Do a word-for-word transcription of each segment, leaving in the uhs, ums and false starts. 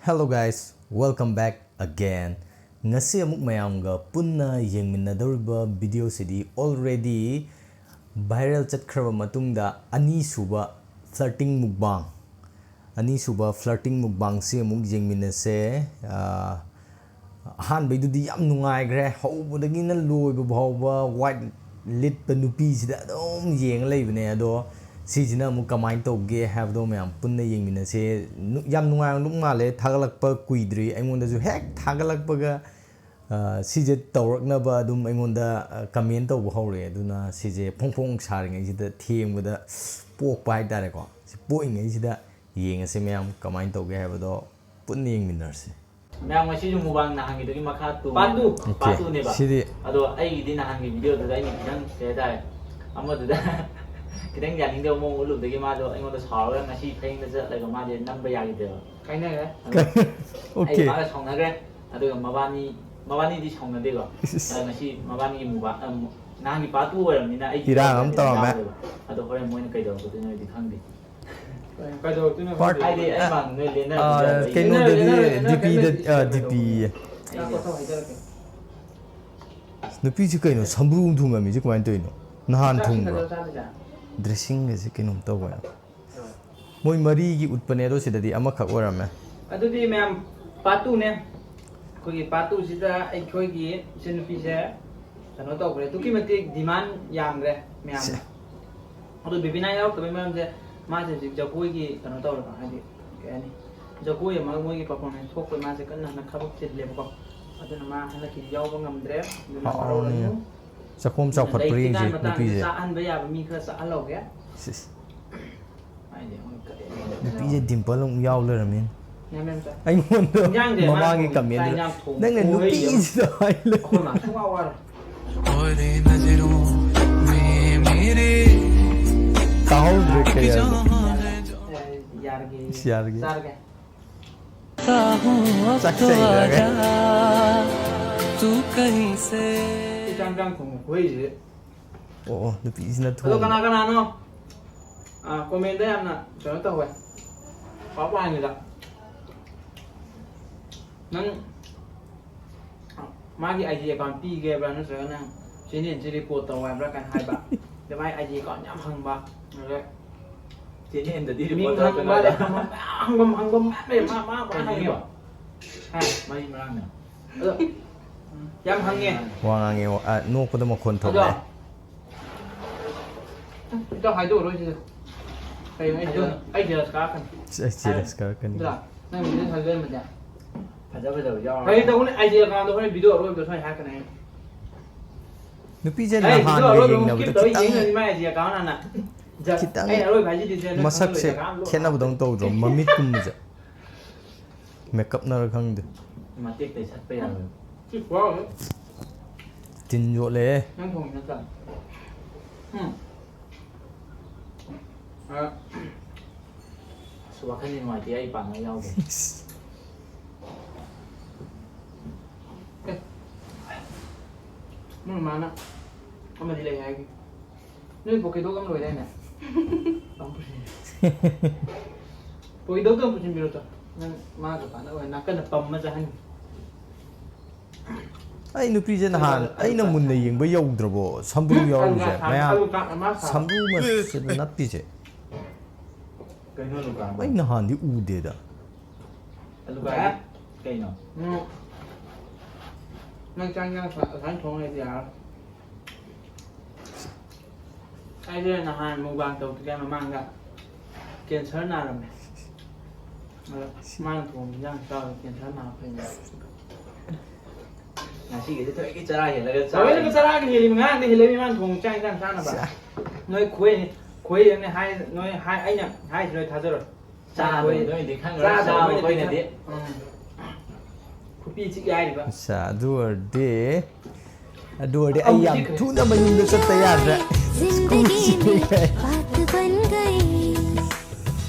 Hello guys, welcome back again. ꯉꯁꯤ ꯑꯃꯨꯛ ꯃꯌꯥꯝꯒ ꯄꯨꯟꯅ ꯌꯦꯡꯃꯤꯟꯅꯗꯧꯔꯤꯕ video ꯁꯤꯗꯤ already viral ꯆꯠꯈ꯭ꯔꯕ ꯃꯇꯨꯡꯗ ꯑꯅꯤꯁꯨꯕ flirting mukbang, ꯑꯅꯤꯁꯨꯕ flirting mukbang ꯁꯤ ꯑꯃꯨꯛ ꯌꯦꯡꯃꯤꯟꯅꯁꯦ꯫ ꯑꯥ, ꯑꯍꯥꯟꯕꯩꯗꯨꯗꯤ ꯌꯥꯝ ꯅꯨꯡꯉꯥꯏꯈ꯭ꯔꯦ, ꯍꯧꯕꯗꯒꯤꯅ ꯂꯣꯏꯕ ꯐꯥꯎꯕ white ꯂꯤꯠꯄ ꯅꯨꯄꯤꯁꯤꯗ ꯑꯗꯨꯝ ꯌꯦꯡꯉ ꯂꯩꯕꯅꯦ꯫ ꯑꯗꯣ ꯁꯤꯁꯤꯅ ꯑꯃꯨꯛ ꯀꯃꯥꯏꯅ ꯇꯧꯒꯦ ꯍꯥꯏꯕꯗꯣ ꯃꯌꯥꯝ ꯄꯨꯟꯅ ꯌꯦꯡꯃꯤꯟꯅꯁꯦ꯫ ꯅꯨ-, ꯌꯥꯝ ꯅꯨꯡꯉꯥꯏꯔꯝꯗꯧ ꯃꯥꯜꯂꯦ, ꯊꯥꯒꯠꯂꯛꯄ ꯀꯨꯏꯗ꯭ꯔꯤ꯫ ꯑꯩꯉꯣꯟꯗꯁꯨ ꯍꯦꯛ ꯊꯥꯒꯠꯂꯛꯄꯒ, ꯑ, ꯁꯤꯁꯦ ꯇꯧꯔꯛꯅꯕ ꯑꯗꯨꯝ ꯑꯩꯉꯣꯟꯗ, ꯑ, comment ꯇꯧꯕ ꯍꯧꯔꯛꯑꯦ꯫ ꯑꯗꯨꯅ ꯁꯤꯁꯦ ꯐꯣꯡ ꯐꯣꯡ ꯁꯥꯔꯤꯉꯩꯁꯤꯗ ꯊꯦꯡꯕꯗ ꯄꯣꯛꯄ ꯍꯥꯏꯇꯥꯔꯦꯀꯣ꯫ ꯁꯤ ꯄꯣꯛꯏꯉꯩꯁꯤꯗ ꯌꯦꯡꯉꯁꯦ ꯃꯌꯥꯝ, ꯀꯃꯥꯏꯅ ꯇꯧꯒꯦ ꯍꯥꯏꯕꯗꯣ ꯄꯨꯟꯅ ꯌꯦꯡꯃꯤꯟꯅꯔꯁꯦ꯫ ꯃꯌꯥꯝ, ꯉꯁꯤꯁꯨ mukbang ꯅꯍꯥꯟꯒꯤꯗꯨꯒꯤ ꯃꯈꯥ two. Part two꯫ Okay, Part two ꯅꯦꯕ꯫ ꯁꯤꯗꯤ ꯑꯗꯣ ꯑꯩꯒꯤꯗꯤ ꯅꯍꯥꯟꯒꯤ video ꯗꯨꯗ ꯑꯩꯅ ꯈꯤꯇꯪ, ꯀꯩ ꯍꯥꯏꯇꯥꯔꯦ, ꯑꯃꯗꯨꯗ ꯈꯤꯇꯪ ꯌꯥꯅꯤꯡꯗꯕ ꯃꯑꯣꯡ ꯎꯠꯂꯨꯕꯗꯒꯤ ꯃꯥꯗꯣ ꯑꯩꯉꯣꯟꯗ ꯁꯥꯎꯔꯒ ꯉꯁꯤ ꯊꯦꯡꯅ ꯆꯠꯂꯒ ꯃꯥꯗꯤ ꯅꯝꯕ ꯌꯥꯈꯤꯗꯦꯕ꯫ ꯀꯥꯏꯅꯔꯦ꯫ ꯑꯗꯣ ꯑꯩꯒ Okay꯫ ꯃꯥꯒ ꯁꯥꯎꯅꯈ꯭ꯔꯦ꯫ ꯑꯗꯨꯒ ꯃꯕꯥꯅꯤ, ꯃꯕꯥꯅꯤꯗꯤ ꯁꯥꯎꯅꯗꯦꯀꯣ꯫ ꯏꯁ, ꯏꯁ꯫ ꯑꯗꯣ ꯉꯁꯤ ꯃꯕꯥꯅꯤꯒꯤ mukbang, ꯑ, ꯅꯍꯥꯟꯒꯤ part two ꯑꯣꯏꯔꯕꯅꯤꯅ ꯑꯩꯒꯤ ꯏꯔꯥꯡ ꯑꯃ ꯇꯧꯔꯝꯃꯦ꯫ ꯌꯥꯎꯗꯦꯕ꯫ ꯑꯗꯣ ꯍꯣꯔꯦꯟ ꯃꯣꯏꯅ ꯀꯩꯗꯧꯔꯛꯀꯗꯣꯏꯅꯣꯗꯤ ꯈꯪꯗꯦ꯫ ꯀꯩꯗꯧꯔꯛꯇꯣꯏꯅꯣ Part ꯈꯪꯗꯦ꯫ ꯍꯥꯏꯗꯤ ꯑꯩ ꯃꯥꯡ ꯅꯣꯏ ꯂꯦꯟꯅꯔꯛꯄꯗ ꯑꯥ, ꯑꯩ ꯀꯩꯅꯣꯗꯗꯤ ꯂꯦꯟꯅꯔꯣꯏ, ꯂꯦꯟꯅꯔꯣꯏ, ꯗꯤ ꯄꯤꯗ, ꯀꯩꯝ ꯂꯩꯇꯦ, ꯑꯥ, ꯀꯩꯝ ꯗꯤ ꯄꯤ ꯂꯩꯇꯦ꯫ ꯌꯦ꯫ ꯉꯥꯏꯈꯣ, ꯊꯥꯎ ꯍꯩꯖꯔꯛꯀꯦ꯫ ꯅꯨꯄꯤꯁꯤ ꯀꯩꯅꯣ ꯁꯝꯕ꯭ꯔꯨ ꯊꯨꯡꯉꯝꯃꯤꯁꯤ ꯀꯃꯥꯏꯅ ꯇꯧꯔꯤꯅꯣ? ꯅꯍꯥꯟ ꯆꯥꯛꯁꯤ ꯊꯨꯡꯕ꯭ꯔꯣ? ꯈꯛꯇ ꯆꯥꯗꯣꯏꯁꯦ? Dressing ꯒꯁꯦ ꯀꯩꯅꯣꯝ ꯇꯧꯋꯦ꯫ ꯍꯣꯏ꯫ ꯃꯣꯏ ꯃꯔꯤꯒꯤ ꯎꯠꯄꯅꯦ, ꯑꯗꯣ ꯁꯤꯗꯗꯤ ꯑꯃꯈꯛ ꯑꯣꯏꯔꯝꯃꯦ꯫ ꯑꯗꯨꯗꯤ ꯃꯌꯥꯝ, part two ꯅꯦ꯫ ꯑꯩꯈꯣꯏꯒꯤ part two ꯁꯤꯗ ꯑꯩꯈꯣꯏꯒꯤ ꯏꯆꯟꯅꯨꯄꯤꯁꯦ ꯀꯩꯅꯣ ꯇꯧꯈ꯭ꯔꯦ, ꯑꯗꯨꯛꯀꯤ ꯃꯇꯤꯛ demand ꯌꯥꯝꯈ꯭ꯔꯦ ꯃꯌꯥꯝꯅ꯫ ꯁꯦ꯫ ꯑꯗꯣ ꯕꯤꯕꯤꯅꯥ ꯌꯥꯎꯔꯛꯇꯕꯩ ꯃꯔꯝꯁꯦ, ꯃꯥꯁꯦ ꯍꯧꯖꯤꯛ ꯖꯒꯣꯏꯒꯤ ꯀꯩꯅꯣ ꯇꯧꯔꯦꯕ, ꯍꯥꯏꯗꯤ ꯀꯩ ꯍꯥꯏꯅꯤ, ꯖꯒꯣꯏ ꯑꯃ ꯃꯣꯏꯒꯤ performance ꯊꯣꯛꯄꯩ ꯃꯥꯁꯦ ꯀꯟꯅ ꯍꯟꯗꯛ ꯊꯕꯛ ꯆꯤꯜꯂꯦꯕꯀꯣ꯫ ꯑꯗꯨꯅ ꯃꯥ ꯍꯟꯗꯛꯀꯤ ꯌꯥꯎꯕ ꯉꯝꯗ꯭ꯔꯦ꯫ ꯑꯗꯨꯅ ꯍꯔꯥꯎꯔꯅꯨ꯫ ꯍꯔꯥꯎꯔꯅꯨ꯫ ꯆꯥꯛꯈꯣꯝ ꯆꯥꯎꯈꯠꯄ꯭ꯔꯥ ꯂꯩꯇ꯭ꯔꯤꯀꯥꯟ ꯌꯦꯡꯁꯦ ꯃꯇꯥꯡꯗ ꯅꯨꯄꯤꯁꯦ꯫ ꯆꯥꯍꯟꯕ ꯌꯥꯕ ꯃꯤ ꯈꯔ ꯆꯥꯍꯜꯍꯧꯒꯦ꯫ ꯁꯤꯁ꯫ ꯍꯥꯏꯗꯤ ꯑꯃꯨꯛ ꯀꯔꯤ ꯅꯨꯄꯤꯁꯦ dimple ꯑꯃꯨꯛ ꯌꯥꯎ ꯂꯩꯔꯝꯃꯤꯅꯦ꯫ ꯃꯌꯥꯝ ꯃꯌꯥꯝ ꯆꯥ-, ꯑꯩꯉꯣꯟꯗ ꯏꯟꯖꯥꯡꯁꯦ ꯃꯥꯅ ꯃꯃꯥꯡꯒꯤ ꯊꯣꯡ-, ꯆꯥꯛ comment ꯗꯨ, ꯏꯟꯖꯥꯡ ꯊꯣꯡꯕ "ꯅꯪꯅ ꯈꯨꯍꯩ ꯑꯃ꯫ ꯅꯨꯄꯤꯁꯤꯗ ꯍꯥꯏ ꯂꯩ"꯫ ꯑꯩꯈꯣꯏ ꯃꯥ ꯁꯨꯡꯋꯥ ꯋꯥꯔꯣꯏ꯫ ꯇꯥꯍꯧꯗ꯭ꯔꯦ ꯀꯩ ꯍꯥꯏꯕ꯫ ꯌꯥꯔꯒꯦ꯫ ꯏꯁ, ꯌꯥꯔꯒꯦ꯫ ꯆꯥꯔꯒꯦ꯫ ꯆꯥꯛ ꯆꯥꯏꯗ꯭ꯔꯒ꯫ ꯏꯆꯥ ꯏꯟꯖꯥꯡ ꯊꯣꯡꯕ ꯈꯨꯍꯩꯁꯦ꯫ ꯑꯣ, ꯑꯣ, ꯅꯨꯄꯤꯁꯤꯅ ꯑꯗꯣ ꯊꯣꯡꯕ꯫ ꯀꯅꯥ ꯀꯅꯥꯅꯣ? ꯑꯥ, comment ꯗ ꯌꯥꯝꯅ ꯀꯩꯅꯣ ꯇꯧꯋꯦ꯫ ꯄꯥꯎ ꯄꯥꯍꯟꯒꯦꯗ꯫ ꯅꯪ ꯃꯥꯒꯤ ꯑꯥꯏ ꯖꯤ ꯑꯦꯀꯥꯎꯟ ꯄꯤꯒꯦ ꯍꯥꯏꯕ꯭ꯔꯥ, ꯅꯠꯇ꯭ꯔꯒ ꯅꯪ ꯆꯦꯟꯅꯦꯜꯁꯤ ꯔꯤꯄꯣꯔꯠ ꯇꯧ ꯍꯥꯏꯕ꯭ꯔꯥ ꯀꯥꯏꯅ ꯍꯥꯏꯕ꯫ ꯑꯗ ꯃꯥꯒꯤ ꯑꯥꯏ ꯖꯤ ꯑꯦꯀꯥꯎꯟ ꯌꯥꯝ ꯍꯪꯕ꯫ ꯑꯗ ꯆꯦꯟꯅꯦꯜꯗꯗꯤ ꯃꯤꯡ ꯔꯤꯄꯣꯔꯠ ꯇꯧꯔꯛꯀꯅꯨ ꯍꯪꯕ ꯍꯥꯏꯕ꯫ ꯍꯪꯕ, ꯍꯪꯕ ꯃꯌꯥꯝ ꯂꯩ꯫ ꯃꯥ, ꯃꯥ, ꯃꯥ ꯍꯪꯉꯦꯕ꯫ ꯍꯥ? ꯃꯔꯤ ꯃꯔꯥꯡꯅ꯫ ꯑꯗꯣ, ꯎꯝ, ꯌꯥꯝ ꯍꯪꯉꯦ꯫ ꯋꯥ ꯉꯥꯡꯉꯦ, ꯋꯥ-, ꯑ, ꯅꯣꯛꯄꯗ ꯃꯈꯣꯟ ꯑꯗꯣ, ꯊꯣꯛꯂꯛꯑꯦ꯫ ꯏꯇꯥꯎ ꯍꯥꯏꯗꯣꯛꯑꯔꯣꯏ ꯁꯤꯗ꯫ ꯀꯩꯅꯣ ꯑꯩ ꯑꯗꯣ, ꯖꯦꯂꯁ-, ꯑꯩ ꯖꯦꯂꯁ ꯀꯥꯔꯛꯀꯅꯤ꯫ ꯑꯁ, ꯑꯩ ꯖꯦꯂꯁ ꯀꯥꯔꯛꯀꯅꯤ꯫ ꯅꯠꯇ꯭ꯔꯥ? ꯅꯪ ꯕꯤꯖꯤꯅꯦꯁ ꯍꯥꯏꯕ ꯂꯩꯔꯝꯃꯗꯤ꯫ ꯐꯖ ꯐꯖꯕ ꯌꯥꯎꯔꯒ꯫ ꯐꯥꯒꯤ ꯇꯧꯕꯅꯦ, ꯑꯥꯏ ꯖꯤ ꯑꯦꯀꯥꯎꯟꯗꯣ ꯍꯣꯔꯦꯟ ꯚꯤꯗꯤꯑꯣ ꯑꯔꯣꯏꯕꯗꯣ ꯁ꯭ꯋꯥꯏ ꯍꯥꯏꯔꯛꯀꯅꯤ ꯑꯩ꯫ ꯅꯨꯄꯤꯁꯦ ꯑꯩ ꯚꯤꯗꯤꯑꯣ ꯅꯍꯥꯟꯒ ꯑꯔꯣꯏꯕ ꯑꯃꯨꯛ ꯌꯦꯡꯅꯕꯗ skip ꯇꯧꯔ ꯈꯤꯇꯪ ꯌꯦꯡꯉꯅꯤ ꯃꯥꯏ ꯑꯥꯏ ꯖꯤ ꯑꯦꯀꯥꯎꯟ ꯍꯥꯟꯅ꯫ ꯖ-, ꯈꯤꯇꯪ ꯑꯩ ꯑꯔꯣꯏꯕ ꯍꯥꯏꯁꯤꯗꯤ ꯁꯦ ꯅꯣꯏ ꯃꯁꯛꯁꯦ ꯈꯪꯉꯔꯣꯏ, ꯑꯦꯀꯥꯎꯟ ꯂꯣꯏ ꯈꯦꯠꯅꯕꯗꯧꯅ ꯈꯪꯉꯔꯣꯏ꯫ ꯇꯧꯗ꯭ꯔꯣ? ꯃꯃꯤꯠꯀꯨꯝꯕꯁꯦ꯫ ꯃꯦꯀꯞꯅꯔ ꯈꯪꯗꯦ꯫ ꯃꯇꯦꯛꯇꯩ ꯁꯠꯄ ꯌꯥꯔꯣꯏ꯫ ꯁꯤ ꯈꯨꯍꯥꯎꯁꯦ꯫ ꯇꯤꯟ ꯌꯣꯠꯂꯦ꯫ ꯅꯪ ꯊꯣꯡꯉꯤ ꯅꯠꯇ꯭ꯔꯥ? ꯎꯝ꯫ ꯑ, ꯑꯁ, ꯋꯥꯈꯜꯗꯤ ꯅꯨꯡꯉꯥꯏꯇꯦ, ꯑꯩ ꯄꯥꯔꯠꯅꯔ ꯌꯥꯎꯗꯦ꯫ ꯑꯦ, ꯅꯣꯏ ꯃꯥꯅ ꯑꯃꯗꯤ ꯂꯩ ꯍꯥꯏꯒꯤ꯫ ꯅꯣꯏ ꯄꯣꯀꯦꯗꯣꯛ ꯑꯃ ꯂꯣꯏꯗꯥꯏꯅꯦ? ꯑꯃꯨꯛ ꯄꯨꯁꯤꯟ-, ꯄꯣꯀꯦꯗꯣꯛꯇꯣ ꯑꯃꯨꯛ ꯄꯨꯁꯤꯟꯕꯤꯔꯣ ꯆꯣ꯫ ꯅꯪ ꯃꯥꯒ ꯄꯥꯔꯠꯅꯔ ꯑꯣꯏ ꯅꯥꯀꯟꯗ ꯄꯝꯃ ꯆꯥꯍꯟꯒꯦ꯫ ꯑꯩ ꯅꯨꯄꯤꯁꯦ ꯅꯍꯥꯟ ꯑꯩꯅ ꯃꯨꯟꯅ ꯌꯦꯡꯕ ꯌꯧꯗ꯭ꯔꯕꯣ? ꯁꯝꯕ꯭ꯔꯨ ꯌꯥꯎꯔꯤꯁꯦ ꯑꯂꯨ ꯀꯥ-, ꯃꯌꯥꯝ꯫ ꯑꯂꯨ ꯀꯥ-, ꯃꯥ ꯁꯥ-, ꯁꯝꯕ꯭ꯔꯨ ꯃꯆꯦꯠ ꯅꯠꯇꯤꯁꯦ꯫ ꯀꯩꯅꯣ ꯑꯂꯨ ꯀꯥ-, ꯑꯩ ꯅꯍꯥꯟꯗꯤ ꯎꯗꯦꯗ꯫ ꯑꯂꯨ ꯀꯥ-, ꯀꯩꯅꯣ? ꯎꯝ꯫ ꯅꯪ ꯆꯥꯛ ꯏꯟꯖꯥꯡ ꯁꯨꯃꯥꯏ-, ꯑꯁꯨꯃꯥꯏꯅ ꯊꯣꯡ ꯂꯩꯔꯗꯤ ꯌꯥꯔꯔꯣꯏ꯫ ꯑꯩꯁꯦ ꯅꯍꯥꯟ ꯃꯨꯛꯕꯥꯡ ꯇꯧꯗ꯭ꯔꯤꯉꯩ ꯃꯃꯥꯡꯗ ꯀꯦꯟꯁꯔ ꯅꯥꯔꯝꯃꯦ꯫ ꯑꯗꯣ ꯃꯥꯅ ꯊꯣꯡꯕ ꯏꯟꯖꯥꯡ ꯆꯥꯕꯗ ꯀꯦꯟꯁꯔ ꯅꯥꯕ ꯐꯩꯅꯦ꯫ ꯉꯁꯤꯒꯤꯗꯤ ꯊꯑꯣꯏꯀꯤ ꯆꯔꯥ ꯍꯦꯜꯂꯒ ꯆꯥꯕ꯫ ꯊꯑꯣꯏꯅ ꯆꯔꯥꯒ ꯍꯦꯜꯂꯤꯕ ꯉꯔꯥꯡꯗ ꯍꯦꯜꯂꯛꯏ ꯃꯥꯅ ꯊꯣꯡꯕ ꯆꯥꯛ ꯏꯟꯖꯥꯡ ꯆꯥꯅꯕ꯫ ꯁꯤ-, ꯅꯣꯏ ꯈꯣꯏ-, ꯈꯣꯏꯔꯤꯕꯅꯤ ꯍꯥꯏ-, ꯅꯣꯏ ꯍꯥꯏ-, ꯑꯩꯅ ꯍꯥꯏꯔꯤꯁꯤ ꯅꯣꯏ ꯊꯥꯖꯔꯣꯏ꯫ ꯆꯥꯗꯕ ꯅꯣꯏꯗꯤ ꯈꯪꯉꯔꯣꯏ, ꯆꯥꯗꯕ ꯆꯥꯕ ꯅꯣꯏꯗꯤ ꯑꯩꯈꯣꯏꯅꯗꯤ꯫ ꯈꯪ-, ꯎꯝ꯫ ꯈꯨꯄꯤ ꯆꯤꯛꯑꯦ ꯍꯥꯏꯔꯤꯕ꯫ ꯑꯠꯆꯥ, ꯑꯗꯨ ꯑꯣꯏꯔꯗꯤ, ꯑꯗꯨ ꯑꯣꯏꯔꯗꯤ ꯑꯩ ꯑꯃꯨꯛ ꯌꯥꯝ ꯆꯤꯛꯈ꯭ꯔꯦ꯫ ꯊꯨꯅ ꯃꯌꯨꯝꯗ ꯆꯠꯇ ꯌꯥꯗ꯭ꯔꯦ꯫ जिंदगी में बात बन गई।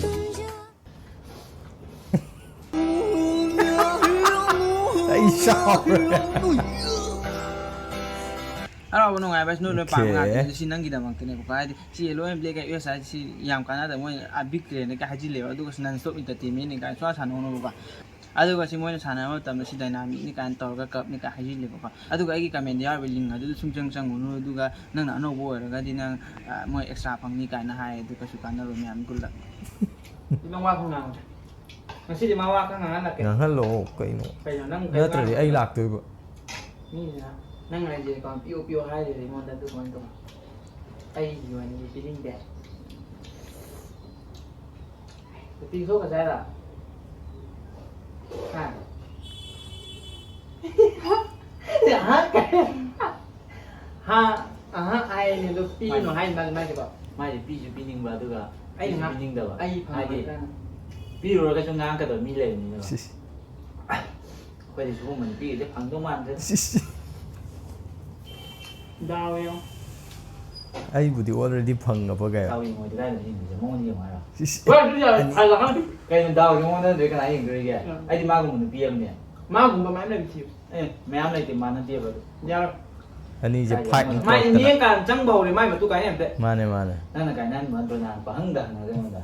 तुम जो ꯑꯩ ꯁꯥꯎꯔꯦ꯫ ꯍꯔꯥꯎꯕ ꯅꯨꯡꯉꯥꯏꯕ ꯍꯥꯏꯁꯤ ꯅꯣꯏ ꯂꯣꯏ ꯄꯥꯝꯕ ꯑꯣꯀꯦ꯫ ꯉꯥꯛꯇꯅꯤ꯫ ꯁꯤ ꯅꯪꯒꯤꯗꯃꯛꯇꯅꯦꯕꯀꯣ꯫ ꯍꯥꯏꯗꯤ ꯁꯤ ꯂꯣꯏ black and white ꯍꯥꯏꯁꯤ ꯌꯥꯝ ꯀꯥꯟꯅꯗꯕ, ꯃꯣꯏ ꯑ big trend ꯀꯥꯏ ꯍꯥꯏꯖꯤꯜꯂꯦꯕ꯫ ꯑꯗꯨꯒ ꯁꯤ non stop entertainment ꯅꯤ ꯀꯥꯏꯅ ꯁꯨꯡꯁꯥ ꯁꯥꯟꯅꯧꯅꯣꯕꯀꯣ꯫ ꯑꯗꯨꯒ ꯁꯤ ꯃꯣꯏꯅ ꯁꯥꯟꯅꯕ ꯃꯇꯝꯗ ꯁꯤ ꯗꯥꯏꯅꯥꯃꯤꯛꯅꯤ ꯀꯥꯏꯅ ꯇꯧꯔꯒ ꯀꯞꯅꯤ ꯀꯥꯏꯅ ꯍꯥꯏꯖꯤꯜꯂꯦꯕꯀꯣ꯫ ꯑꯗꯨꯒ ꯑꯩꯒꯤ ꯀꯃꯦꯟꯗ ꯌꯥꯎꯔꯤꯕ ꯂꯤꯡ ꯑꯗꯨꯗ ꯁꯨꯡꯆꯪ ꯆꯪꯉꯨꯅꯨ, ꯑꯗꯨꯒ ꯅꯪꯅ ꯑꯅꯧꯕ ꯑꯣꯏꯔꯒꯗꯤ ꯅꯪ, ꯑ, ꯃꯣꯏ ꯑꯦꯛꯁꯇ꯭ꯔꯥ ꯐꯪꯅꯤ ꯀꯥꯏꯅ ꯍꯥꯏ꯫ ꯑꯗꯨ ꯀꯩꯁꯨ ꯀꯥꯟꯅꯔꯣꯏ ꯃꯌꯥꯝ꯫ ꯒꯨꯗ ꯂꯛ꯫ ꯅꯪ ꯋꯥ ꯈꯔ ꯉꯥꯡꯉꯨꯁꯦ꯫ ꯉꯁꯤꯗꯤ ꯃꯥ ꯋꯥ ꯈꯔ ꯉꯥꯡꯍꯜꯂꯛꯀꯦ꯫ ꯉꯥꯡꯍꯜꯂꯛꯑꯣ ꯀꯩꯅꯣ꯫ ꯀꯩꯅꯣ ꯅꯪ ꯀꯩ ꯅꯠꯇ꯭ꯔꯗꯤ ꯉꯥꯡ-, ꯑꯩ ꯂꯥꯛꯇꯣꯏꯕ꯫ ꯃꯤꯁꯤꯅ ꯅꯪ ꯍꯥꯏꯁꯦ ꯀꯣ, ꯄꯤꯌꯣ ꯄꯤꯌꯣ ꯍꯥꯏꯔꯤꯕ ꯑꯩꯉꯣꯟꯗ ꯑꯗꯨ ꯀꯃꯥꯏꯅ ꯇꯧꯕ? ꯑꯩꯒꯤ ꯑꯣꯏꯅꯗꯤ ꯄꯤꯅꯤꯡꯗꯦ꯫ ꯅꯨꯄꯤ ꯊꯣꯛꯈ꯭ꯔꯁꯦ ꯍꯥꯏꯔꯣ? ꯍꯥ? ꯑꯍꯥ, ꯀꯩ? ꯍꯥ, ꯑꯍꯥ ꯍꯥꯏꯅꯦ, ꯑꯗꯣ ꯄꯤꯅꯨ ꯃꯥꯏ-, ꯍꯥꯏꯅꯤ ꯃꯥꯁꯦ, ꯃꯥꯏꯁꯦꯀꯣ꯫ ꯃꯥꯏꯁꯦ ꯄꯤꯁꯨ ꯄꯤꯅꯤꯡꯕ, ꯑꯗꯨꯒ ꯑꯩꯅ ꯄꯤꯁꯨ ꯉꯥ-, ꯄꯤꯅꯤꯡꯗꯕ꯫ ꯑꯩ ꯍꯥꯏꯗꯤ, ꯐꯪꯉꯣꯏꯗ꯭ꯔꯥꯅ꯫ ꯄꯤꯔꯨꯔꯒꯁꯨ ꯉꯥꯡꯉꯛꯀꯗꯕ ꯃꯤ ꯂꯩꯕꯅꯤꯅ꯫ ꯁꯤꯁ꯫ ꯑꯩꯈꯣꯏꯗꯤ ꯁꯤꯒꯨꯝꯕ ꯅꯨꯄꯤꯒꯁꯦ ꯐꯪꯗꯧ ꯃꯥꯟꯗ꯭ꯔꯦ꯫ ꯁꯤꯁ꯫ ꯗꯥꯎ ꯌꯦꯡꯉꯣ꯫ ꯑꯩꯕꯨꯗꯤ already ꯐꯪꯉꯕ ꯀꯩꯅꯣ꯫ ꯗꯥꯎ ꯌꯦꯡꯉꯣ, ꯀꯗꯥꯏꯗ ꯌꯦꯡꯗꯣꯏꯁꯦ? ꯃꯉꯣꯟꯗ ꯌꯦꯡꯉꯣ ꯍꯥꯏꯔꯣ? ꯁꯤꯁ꯫ ꯍꯣꯏ, ꯑꯗꯨꯗꯤ ꯌꯥꯔꯦ꯫ ꯑꯅꯤ-, ꯐꯥꯏꯜ ꯂꯥꯛꯍꯟ-, ꯀꯩꯅꯣ, ꯗꯥꯎꯁꯦ ꯃꯉꯣꯟꯗ ꯅꯠꯇ꯭ꯔꯗꯤ ꯀꯅꯥ ꯌꯦꯡꯗꯣꯔꯤꯒꯦ? ꯎꯝ꯫ ꯑꯩꯗꯤ ꯃꯥꯒꯨꯝꯕ ꯅꯨꯄꯤ ꯑꯃꯅꯦ꯫ ꯃꯥꯒꯨꯝꯕ ꯃꯌꯥꯝ ꯂꯩꯕ ꯊꯤꯌꯨ꯫ ꯑꯦ, ꯃꯌꯥꯝ ꯂꯩꯇꯦ, ꯃꯥꯟꯅꯗꯦꯕ ꯑꯗꯨ꯫ ꯌꯥꯔꯣꯏ꯫ ꯑꯅꯤꯁꯦ ꯀꯥꯏꯗꯩ fight ꯑꯃꯅꯣ? ꯃꯥꯏ ꯇꯧꯔꯛꯇꯅ꯫ ꯅꯦꯡꯀꯥꯟ ꯆꯪꯕ ꯍꯧꯔꯦ, ꯃꯥꯏ ꯃꯇꯨ ꯀꯥꯏꯅ ꯌꯥꯝ ꯇꯥꯏ꯫ ꯃꯥꯅꯦ, ꯃꯥꯅꯦ꯫ ꯅꯪꯅ ꯀꯥꯏꯅꯍꯟꯕ ꯅꯠꯇ꯭ꯔꯣ ꯅꯍꯥꯟ ꯄꯥꯈꯪꯗ ꯍꯪꯉꯒ ꯑꯩꯉꯣꯟꯗ?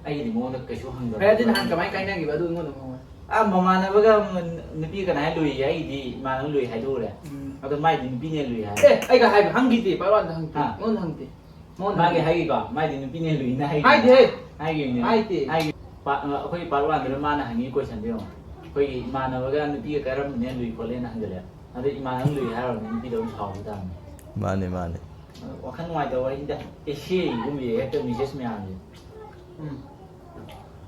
ꯑꯩꯒꯤꯗꯤ ꯃꯉꯣꯟꯗ ꯀꯩꯁꯨ ꯍꯪꯗꯕ꯫ ꯐꯔꯦ, ꯑꯗꯨ ꯅꯍꯥꯟ ꯀꯃꯥꯏꯅ ꯀꯥꯏꯅꯈꯤꯕ? ꯑꯗꯨ ꯑꯩꯉꯣꯟꯗ ꯑꯃꯨꯛ ꯍꯪꯉꯣ꯫ ꯑꯥ, ꯃꯃꯥꯟꯅꯕꯒ ꯅꯨꯄꯤ ꯀꯅꯥ ꯂꯨꯏ? ꯑꯩꯒꯤꯗꯤ ꯏꯃꯥꯟꯅꯕ ꯂꯨꯏ ꯍꯥꯏꯗꯣꯛꯎꯔꯦ꯫ ꯎꯝ꯫ ꯑꯗꯣ ꯃꯥꯏꯗꯤ ꯅꯨꯄꯤꯅ ꯂꯨꯏ ꯍꯥꯏ꯫ ꯑꯦ, ꯑꯩꯒ ꯍꯥꯏꯕ ꯍꯪꯈꯤꯗꯦ, ꯄꯥꯔꯠ ꯋꯥꯟꯗ ꯍꯪꯈꯤꯗꯦ꯫ ꯍꯥ? ꯅꯉꯣꯟꯗ ꯍꯪꯗꯦ꯫ ꯃꯉꯣꯟꯗ ꯃꯥꯒꯤ ꯍꯪꯗꯦ꯫ ꯍꯥꯏꯒꯤꯀꯣ, ꯃꯥꯏꯗꯤ ꯅꯨꯄꯤꯅ ꯂꯨꯏꯅ ꯍꯥꯏꯒꯤ-, ꯍꯥꯏꯗꯦꯍꯦ꯫ ꯍꯥꯏꯒꯤꯕꯅꯦ꯫ ꯍꯥꯏꯗꯦ꯫ ꯍꯥꯏꯒꯤ-, ꯄꯥ-, ꯑꯩꯈꯣꯏꯒꯤ ꯄꯥꯔꯠ ꯋꯥꯟꯗꯨꯗ ꯃꯥꯅ ꯍꯪꯉꯤ ꯀꯣꯏꯁꯟꯗꯣ ꯌꯦꯡꯉꯣ꯫ ꯑꯩꯈꯣꯏꯒꯤ ꯏꯃꯥꯟꯅꯕꯒ ꯅꯨꯄꯤꯒ ꯀꯔꯝꯕꯅ ꯂꯨꯏ ꯈꯣꯠꯂꯦꯅ ꯍꯪꯖꯜꯂꯦ꯫ ꯑꯗꯨ ꯏꯃꯥꯟꯅꯕ ꯂꯨꯏ ꯍꯥꯏꯔꯨꯔꯕꯅꯤꯅ ꯅꯨꯄꯤꯗꯣ ꯑꯗꯨꯝ ꯁꯥꯎꯈꯤ ꯇꯥꯕꯅꯤ꯫ ꯃꯥꯅꯦ, ꯃꯥꯅꯦ꯫ ꯋꯥꯈꯜ ꯅꯨꯡꯉꯥꯏꯇꯕ ꯋꯥꯔꯤꯅꯤꯗ꯫ ꯑꯦꯁꯦꯒꯨꯝꯕ ꯍꯦꯛꯇ ꯃꯦꯁꯦꯖ ꯃꯌꯥꯝꯁꯦ꯫ ꯎꯝ꯫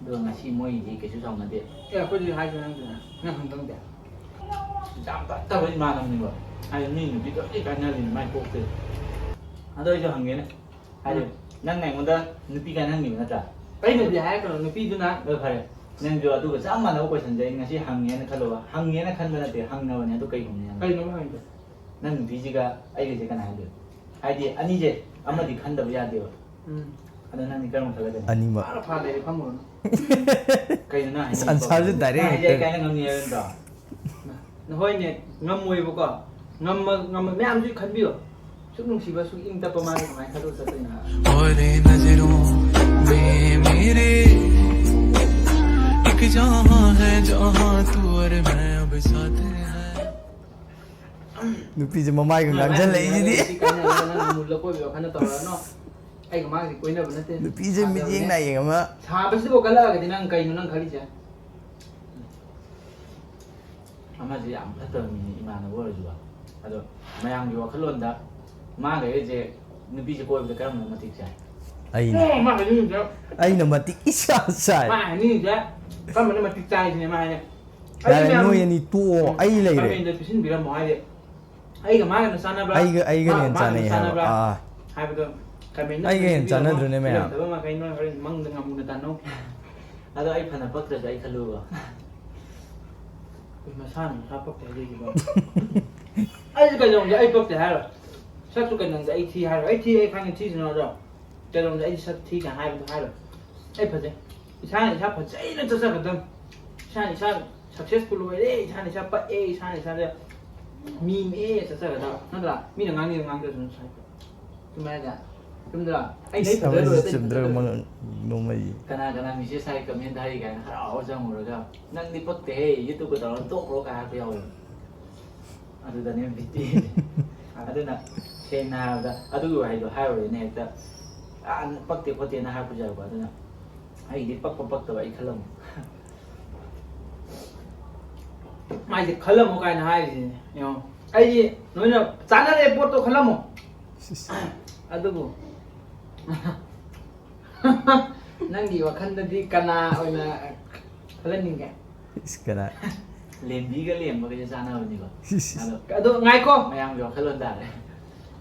ꯑꯗꯣ ꯉꯁꯤ ꯃꯣꯏꯒꯤꯗꯤ ꯀꯩꯁꯨ ꯁꯥꯎꯅꯗꯦ꯫ ꯑꯦ, ꯑꯩꯈꯣꯏꯗꯤ ꯍꯥꯏꯗ꯭ꯔꯦ ꯅꯪꯗꯨꯅ꯫ ꯅꯪ ꯍꯪꯗꯧꯗꯦ꯫ ꯌꯥꯝ ꯐꯠꯇꯕ ꯏꯃꯥꯟꯅꯕꯅꯦꯕ꯫ ꯍꯥꯏꯗꯤ ꯃꯤ ꯅꯨꯄꯤ ꯂꯣꯏ ꯀꯥꯏꯅꯔꯤꯅꯤ ꯃꯥꯏ ꯀꯣꯛꯁꯦ꯫ ꯑꯗꯣ ꯑꯩꯁꯨ ꯍꯪꯒꯦꯅꯦ꯫ ꯍꯥꯏꯗꯤ ꯎꯝ꯫ ꯅꯪꯅ ꯑꯩꯉꯣꯟꯗ ꯅꯨꯄꯤ ꯀꯥꯏꯅꯍꯟꯈꯤꯕ ꯅꯠꯇ꯭ꯔꯥ? ꯑꯩꯅꯗꯤ ꯍꯥꯏꯔꯛꯀꯅꯨ, ꯅꯨꯄꯤꯗꯨꯅ꯫ ꯑꯗꯣ ꯐꯔꯦ꯫ ꯅꯪꯁꯨ ꯑꯗꯨꯒ ꯆꯞ ꯃꯥꯟꯅꯕ ꯀꯣꯏꯁꯟꯁꯦ ꯑꯩ ꯉꯁꯤ ꯍꯪꯉꯦꯅ ꯈꯜꯂꯣꯕ꯫ ꯍꯪꯉꯦꯅ ꯈꯟꯕ ꯅꯠꯇꯦ, ꯍꯪꯅꯕꯅꯦ꯫ ꯑꯗꯨ ꯀꯩ ꯈꯨꯝꯅꯤ ꯅꯪ? ꯀꯩꯅꯣꯕ ꯍꯪꯉꯤꯗꯣ? ꯅꯪ ꯅꯨꯄꯤꯁꯤꯒ ꯑꯩꯒꯁꯦ ꯀꯅꯥ ꯍꯦꯟꯗꯣꯏꯅꯣ? ꯍꯥꯏꯗꯤ ꯑꯅꯤꯁꯦ ꯑꯃꯗꯤ ꯈꯟꯗꯕ ꯌꯥꯗꯦꯕ꯫ ꯎꯝ꯫ ꯑꯗꯣ ꯅꯪꯗꯤ ꯀꯔꯝꯕ ꯈꯜꯂꯛꯀꯅꯤ? ꯑꯅꯤꯃꯛ꯫ ꯐꯥꯔ ꯐꯥꯗꯦ, ꯐꯝꯃꯨꯔꯅꯨ꯫ ꯀꯩꯅꯣ ꯅꯪ ꯍꯥꯏꯅꯤꯡꯉꯤꯁꯦ? ꯑꯟꯁꯥꯔꯁꯦ ꯗꯥꯏꯔꯦꯛ ꯅꯪ ꯍꯥꯏꯁꯦ ꯑꯩ ꯍꯦꯛꯇ꯫ ꯀꯥꯏꯅ ꯉꯝꯅꯤ ꯍꯥꯏꯕ ꯅꯠꯇ꯭ꯔꯣ? ꯅ-, ꯍꯣꯏꯅꯦ, ꯉꯝꯃꯣꯏꯕꯀꯣ꯫ ꯉꯝꯃ-, ꯉꯝꯃ-, ꯃꯌꯥꯝꯁꯨ ꯈꯟꯕꯤꯌꯣ꯫ ꯁꯨꯛ ꯅꯨꯡꯁꯤꯕ, ꯁꯨꯛ ꯏꯪ ꯇꯞꯄ ꯃꯥꯅ ꯀꯃꯥꯏꯅ ꯈꯟꯗꯣꯛ ꯆꯠꯇꯣꯏꯅꯣ ꯍꯥꯏꯕ? ꯑꯣꯏꯔꯦ ꯅꯖꯔꯣ ꯃꯦ ꯃꯦꯔꯦ꯫ ꯅꯨꯄꯤꯁꯦ ꯃꯃꯥꯏꯒ ꯉꯥꯡꯁꯤꯜꯂꯛꯏꯁꯤꯗꯤ꯫ ꯁꯤ ꯀꯥꯟꯅꯗꯕ ꯅꯪ ꯃꯨꯜꯂ ꯀꯣꯏꯕ ꯋꯥꯈꯜꯗ ꯇꯧꯔꯛꯑꯅꯣ꯫ ꯑꯩꯒ ꯃꯥꯒꯗꯤ ꯀꯣꯏꯅꯕ ꯅꯠꯇꯦ꯫ ꯅꯨꯄꯤꯁꯦ ꯃꯤꯠꯌꯦꯡ ꯅꯥꯌꯦꯡ ꯑꯃ꯫ ꯁꯥꯕꯁꯤꯕꯨ ꯀꯜꯂꯛꯑꯒꯗꯤ ꯅꯪ ꯀꯩꯅꯣ ꯅꯪ ꯈꯜꯂꯤꯁꯦ? ꯑꯃꯁꯦ ꯌꯥꯝ ꯐꯠꯇꯕ ꯃꯤꯅꯤ ꯏꯃꯥꯟꯅꯕ ꯑꯣꯏꯔꯁꯨꯀꯣ꯫ ꯑꯗꯣ ꯃꯌꯥꯝꯒꯤ ꯋꯥꯈꯜꯂꯣꯟꯗ ꯃꯥꯒ ꯑꯩꯁꯦ ꯅꯨꯄꯤꯁꯦ ꯀꯣꯏꯕꯗ ꯀꯔꯝꯕꯅ ꯃꯇꯤꯛ ꯆꯥꯏ? ꯑꯩꯅ ꯑꯣ, ꯃꯥ ꯍꯥꯏꯅꯤꯡꯉꯤꯁꯦ, ꯑꯩꯅ ꯃꯇꯤꯛ ꯏꯆꯥ ꯆꯥꯏ꯫ ꯃꯥ ꯍꯥꯏꯅꯤꯡꯉꯤꯁꯦ ꯀꯔꯝꯕꯅ ꯃꯇꯤꯛ ꯆꯥꯏꯁꯤꯅꯦ ꯃꯥ ꯍꯥꯏꯁꯦ꯫ ꯌꯥꯔꯦ, ꯑꯩ ꯃꯌꯥꯝ ꯅꯣꯏ ꯑꯅꯤ ꯇꯣꯛꯑꯣ, ꯑꯩ ꯂꯩꯔꯦ꯫ ꯀꯃꯦꯟꯗ ꯄꯤꯁꯤꯟꯕꯤꯔꯝꯃꯣ ꯍꯥꯏꯗꯤ꯫ ꯑꯩꯒ ꯃꯥꯒꯅ ꯆꯥꯟꯅꯕ꯭ꯔꯥ? ꯑꯩꯒ- ꯑꯩꯒꯅ ꯃꯥꯒ ꯍꯦꯟꯅ ꯃꯥꯒꯅ ꯆꯥꯟꯅꯩ ꯍꯥꯏꯕ꯫ ꯆꯥꯟꯅꯕ꯭ꯔꯥ? ꯑꯥ꯫ ꯍꯥꯏꯕꯗꯣ ꯀꯃꯦꯟꯗ ꯑꯩꯒ ꯍꯦꯟꯅ ꯄꯤꯁꯤꯟꯕꯤꯔꯝꯃꯣ꯫ ꯆꯥꯟꯅꯗ꯭ꯔꯅꯦ ꯃꯌꯥꯝ? ꯄꯤꯔꯝꯗꯕ ꯃꯈꯩ ꯅꯣꯏ ꯍꯣꯔꯦꯟ ꯃꯪꯗ ꯉꯥꯃꯨꯅ ꯇꯥꯟꯅꯧ꯫ ꯑꯗꯣ ꯑꯩ ꯐꯅ ꯄꯛꯇ꯭ꯔꯁꯨ ꯑꯩ ꯈꯜꯂꯨꯕ꯫ ꯑꯩ ꯃꯁꯥꯅ ꯃꯁꯥ ꯄꯛꯇꯦ ꯍꯥꯏꯖꯩꯁꯤꯕꯣ꯫ ꯑꯩꯁꯦ ꯀꯩꯗꯧꯔꯒꯦ ꯑꯩ ꯄꯛꯇꯦ ꯍꯥꯏꯔꯣ? ꯁꯛꯁꯨ ꯀꯩꯗꯧꯔꯒꯦ ꯑꯩ ꯊꯤ ꯍꯥꯏꯔꯣ? ꯑꯩ ꯊꯤ ꯑꯩ ꯈꯪꯉꯦ ꯊꯤꯁꯅꯨ ꯑꯗꯣ꯫ ꯀꯩꯗꯧꯔꯒꯦ ꯑꯩ ꯁꯛ ꯊꯤ ꯀꯥꯏꯅ ꯍꯥꯏꯕꯗꯣ ꯍꯥꯏꯔꯣ? ꯑꯩ ꯐꯖꯩ꯫ ꯏꯁꯥꯅ ꯏꯁꯥ ꯐꯖꯩꯅ ꯆꯠꯆꯒꯗꯝ꯫ ꯏꯁꯥꯅ ꯏꯁꯥ successful ꯑꯣꯏꯔꯦ, ꯏꯁꯥꯅ ꯏꯁꯥ ꯄꯛꯑꯦ, ꯏꯁꯥꯅ ꯏꯁꯥꯗ ꯃꯤ ꯃꯦ ꯆꯠꯆꯒꯗꯕ ꯅꯠꯇ꯭ꯔꯥ? ꯃꯤꯅ ꯉꯥꯡꯅꯤꯡꯕ ꯉꯥꯡꯖꯁꯅꯨ ꯁꯥꯏ꯫ ꯆꯨꯝꯃꯦ ꯍꯥꯏꯗ? ꯆꯨꯝꯗ꯭ꯔꯥ? ꯑꯩ ꯂꯩ ꯐꯖꯔ ꯂꯣꯏꯔꯦ, ꯑꯇꯩ ꯆꯨꯝꯗ꯭ꯔꯒ ꯐꯖꯔ ꯂꯣꯏꯔꯦ꯫ ꯃꯉ- ꯅꯣꯡꯃꯩ꯫ ꯀꯅꯥ ꯀꯅꯥ message ꯍꯥꯏ comment ꯍꯥꯏ ꯀꯥꯏꯅ ꯍꯔꯥꯎ ꯍꯔꯥꯎ ꯆꯪꯉꯨꯔꯒ "ꯅꯪꯗꯤ ꯄꯛꯇꯦꯍꯦ, YouTube ꯇꯧꯔ ꯇꯣꯛꯈ꯭ꯔꯣ" ꯀꯥꯏ ꯍꯥꯏꯔꯛꯄ ꯌꯥꯎꯋꯦ꯫ ꯑꯗꯨꯗꯅꯦ ꯕꯤꯠꯇꯤ꯫ ꯑꯗꯨꯅ ꯁꯦꯡꯅ ꯍꯥꯏꯔꯕꯗ ꯑꯗꯨꯒꯤ ꯋꯥꯍꯩꯗꯣ ꯍꯥꯏꯔꯨꯔꯦꯅꯦ ꯍꯦꯛꯇ꯫ "ꯑꯥ, ꯄꯛꯇꯦ ꯈꯣꯠꯇꯦꯅ" ꯍꯥꯏꯔꯛꯄꯁꯨ ꯌꯥꯎꯋꯦꯀꯣ꯫ ꯑꯗꯨꯅ ꯑꯩꯗꯤ ꯄꯛꯄ ꯄꯛꯇꯕ ꯑꯩ ꯈꯜꯂꯝꯃꯣ꯫ ꯃꯥꯏꯁꯦ ꯈꯜꯂꯝꯃꯣ ꯀꯥꯏꯅ ꯍꯥꯏꯔꯤꯁꯤꯅꯦ ꯌꯦꯡꯉꯣ꯫ ꯑꯩꯗꯤ ꯅꯣꯏꯅ ꯆꯥꯟꯅꯔꯦ ꯄꯣꯠꯇꯣ ꯈꯜꯂꯝꯃꯣ꯫ ꯑꯗꯨꯕꯨ ꯅꯪꯒꯤ ꯋꯥꯈꯜꯗꯗꯤ ꯀꯅꯥ ꯑꯣꯏꯅ ꯈꯜꯍꯟꯅꯤꯡꯒꯦ? ꯏꯁ, ꯀꯅꯥ? ꯂꯦꯝꯕꯤꯒ ꯂꯦꯝꯕꯒꯁꯦ ꯆꯥꯟꯅꯕꯅꯤꯀꯣ꯫ ꯏꯁ, ꯏꯁ꯫ ꯑꯗꯣ, ꯑꯗꯣ ꯉꯥꯏꯈꯣ, ꯃꯌꯥꯝꯒꯤ ꯋꯥꯈꯜꯂꯣꯟ ꯇꯥꯔꯦ꯫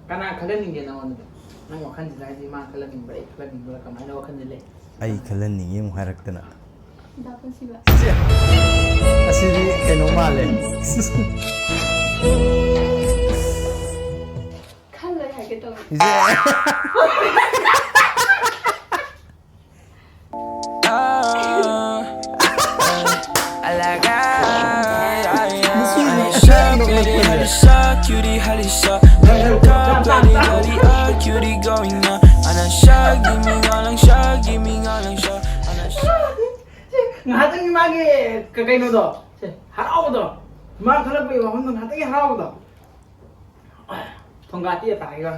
ꯀꯅꯥ ꯈꯜꯍꯟꯅꯤꯡꯒꯦ ꯅꯉꯣꯟꯗ? ꯅꯪ ꯋꯥꯈꯜꯁꯤꯗ ꯍꯥꯏꯗꯤ ꯃꯥ ꯈꯜꯍꯟꯅꯤꯡꯕ꯭ꯔꯥ, ꯑꯩ ꯈꯜꯍꯟꯅꯤꯡꯕ꯭ꯔꯥ, ꯀꯃꯥꯏꯅ ꯋꯥꯈꯜꯁꯦ ꯂꯩ? ꯑꯩ ꯈꯜꯍꯟꯅꯤꯡꯉꯤ ꯑꯃꯨꯛ ꯍꯥꯏꯔꯛꯇꯅ꯫ ꯗꯥ ꯄꯨꯟꯁꯤꯕ꯫ ꯏꯆꯦ, ꯑꯁꯤꯗꯤ ꯀꯩꯅꯣ ꯃꯥꯜꯂꯦ꯫ ꯈꯜꯂꯣꯏ ꯍꯥꯏꯒꯦ ꯇꯧꯕ꯫ ꯏꯆꯦ꯫ Suck, pretty, how to suck. Come, pretty, how to suck. Cutie going up. And I suck, give me all, and suck, give me all, and suck. And I suck. ꯉꯥꯏꯍꯥꯛꯇꯪꯒꯤ ꯃꯥꯒꯤ ꯀ- ꯀꯩꯅꯣꯗꯣ, ꯁꯦ, ꯍꯔꯥꯎꯕꯗꯣ, ꯃꯥ ꯈꯜꯂꯛꯄꯒꯤ ꯋꯥꯐꯝꯗꯣ ꯉꯥꯏꯍꯥꯛꯇꯪꯒꯤ ꯍꯔꯥꯎꯕꯗꯣ꯫ ꯊꯣꯡꯒꯥ ꯇꯦꯛꯑ ꯇꯥꯏꯒ꯫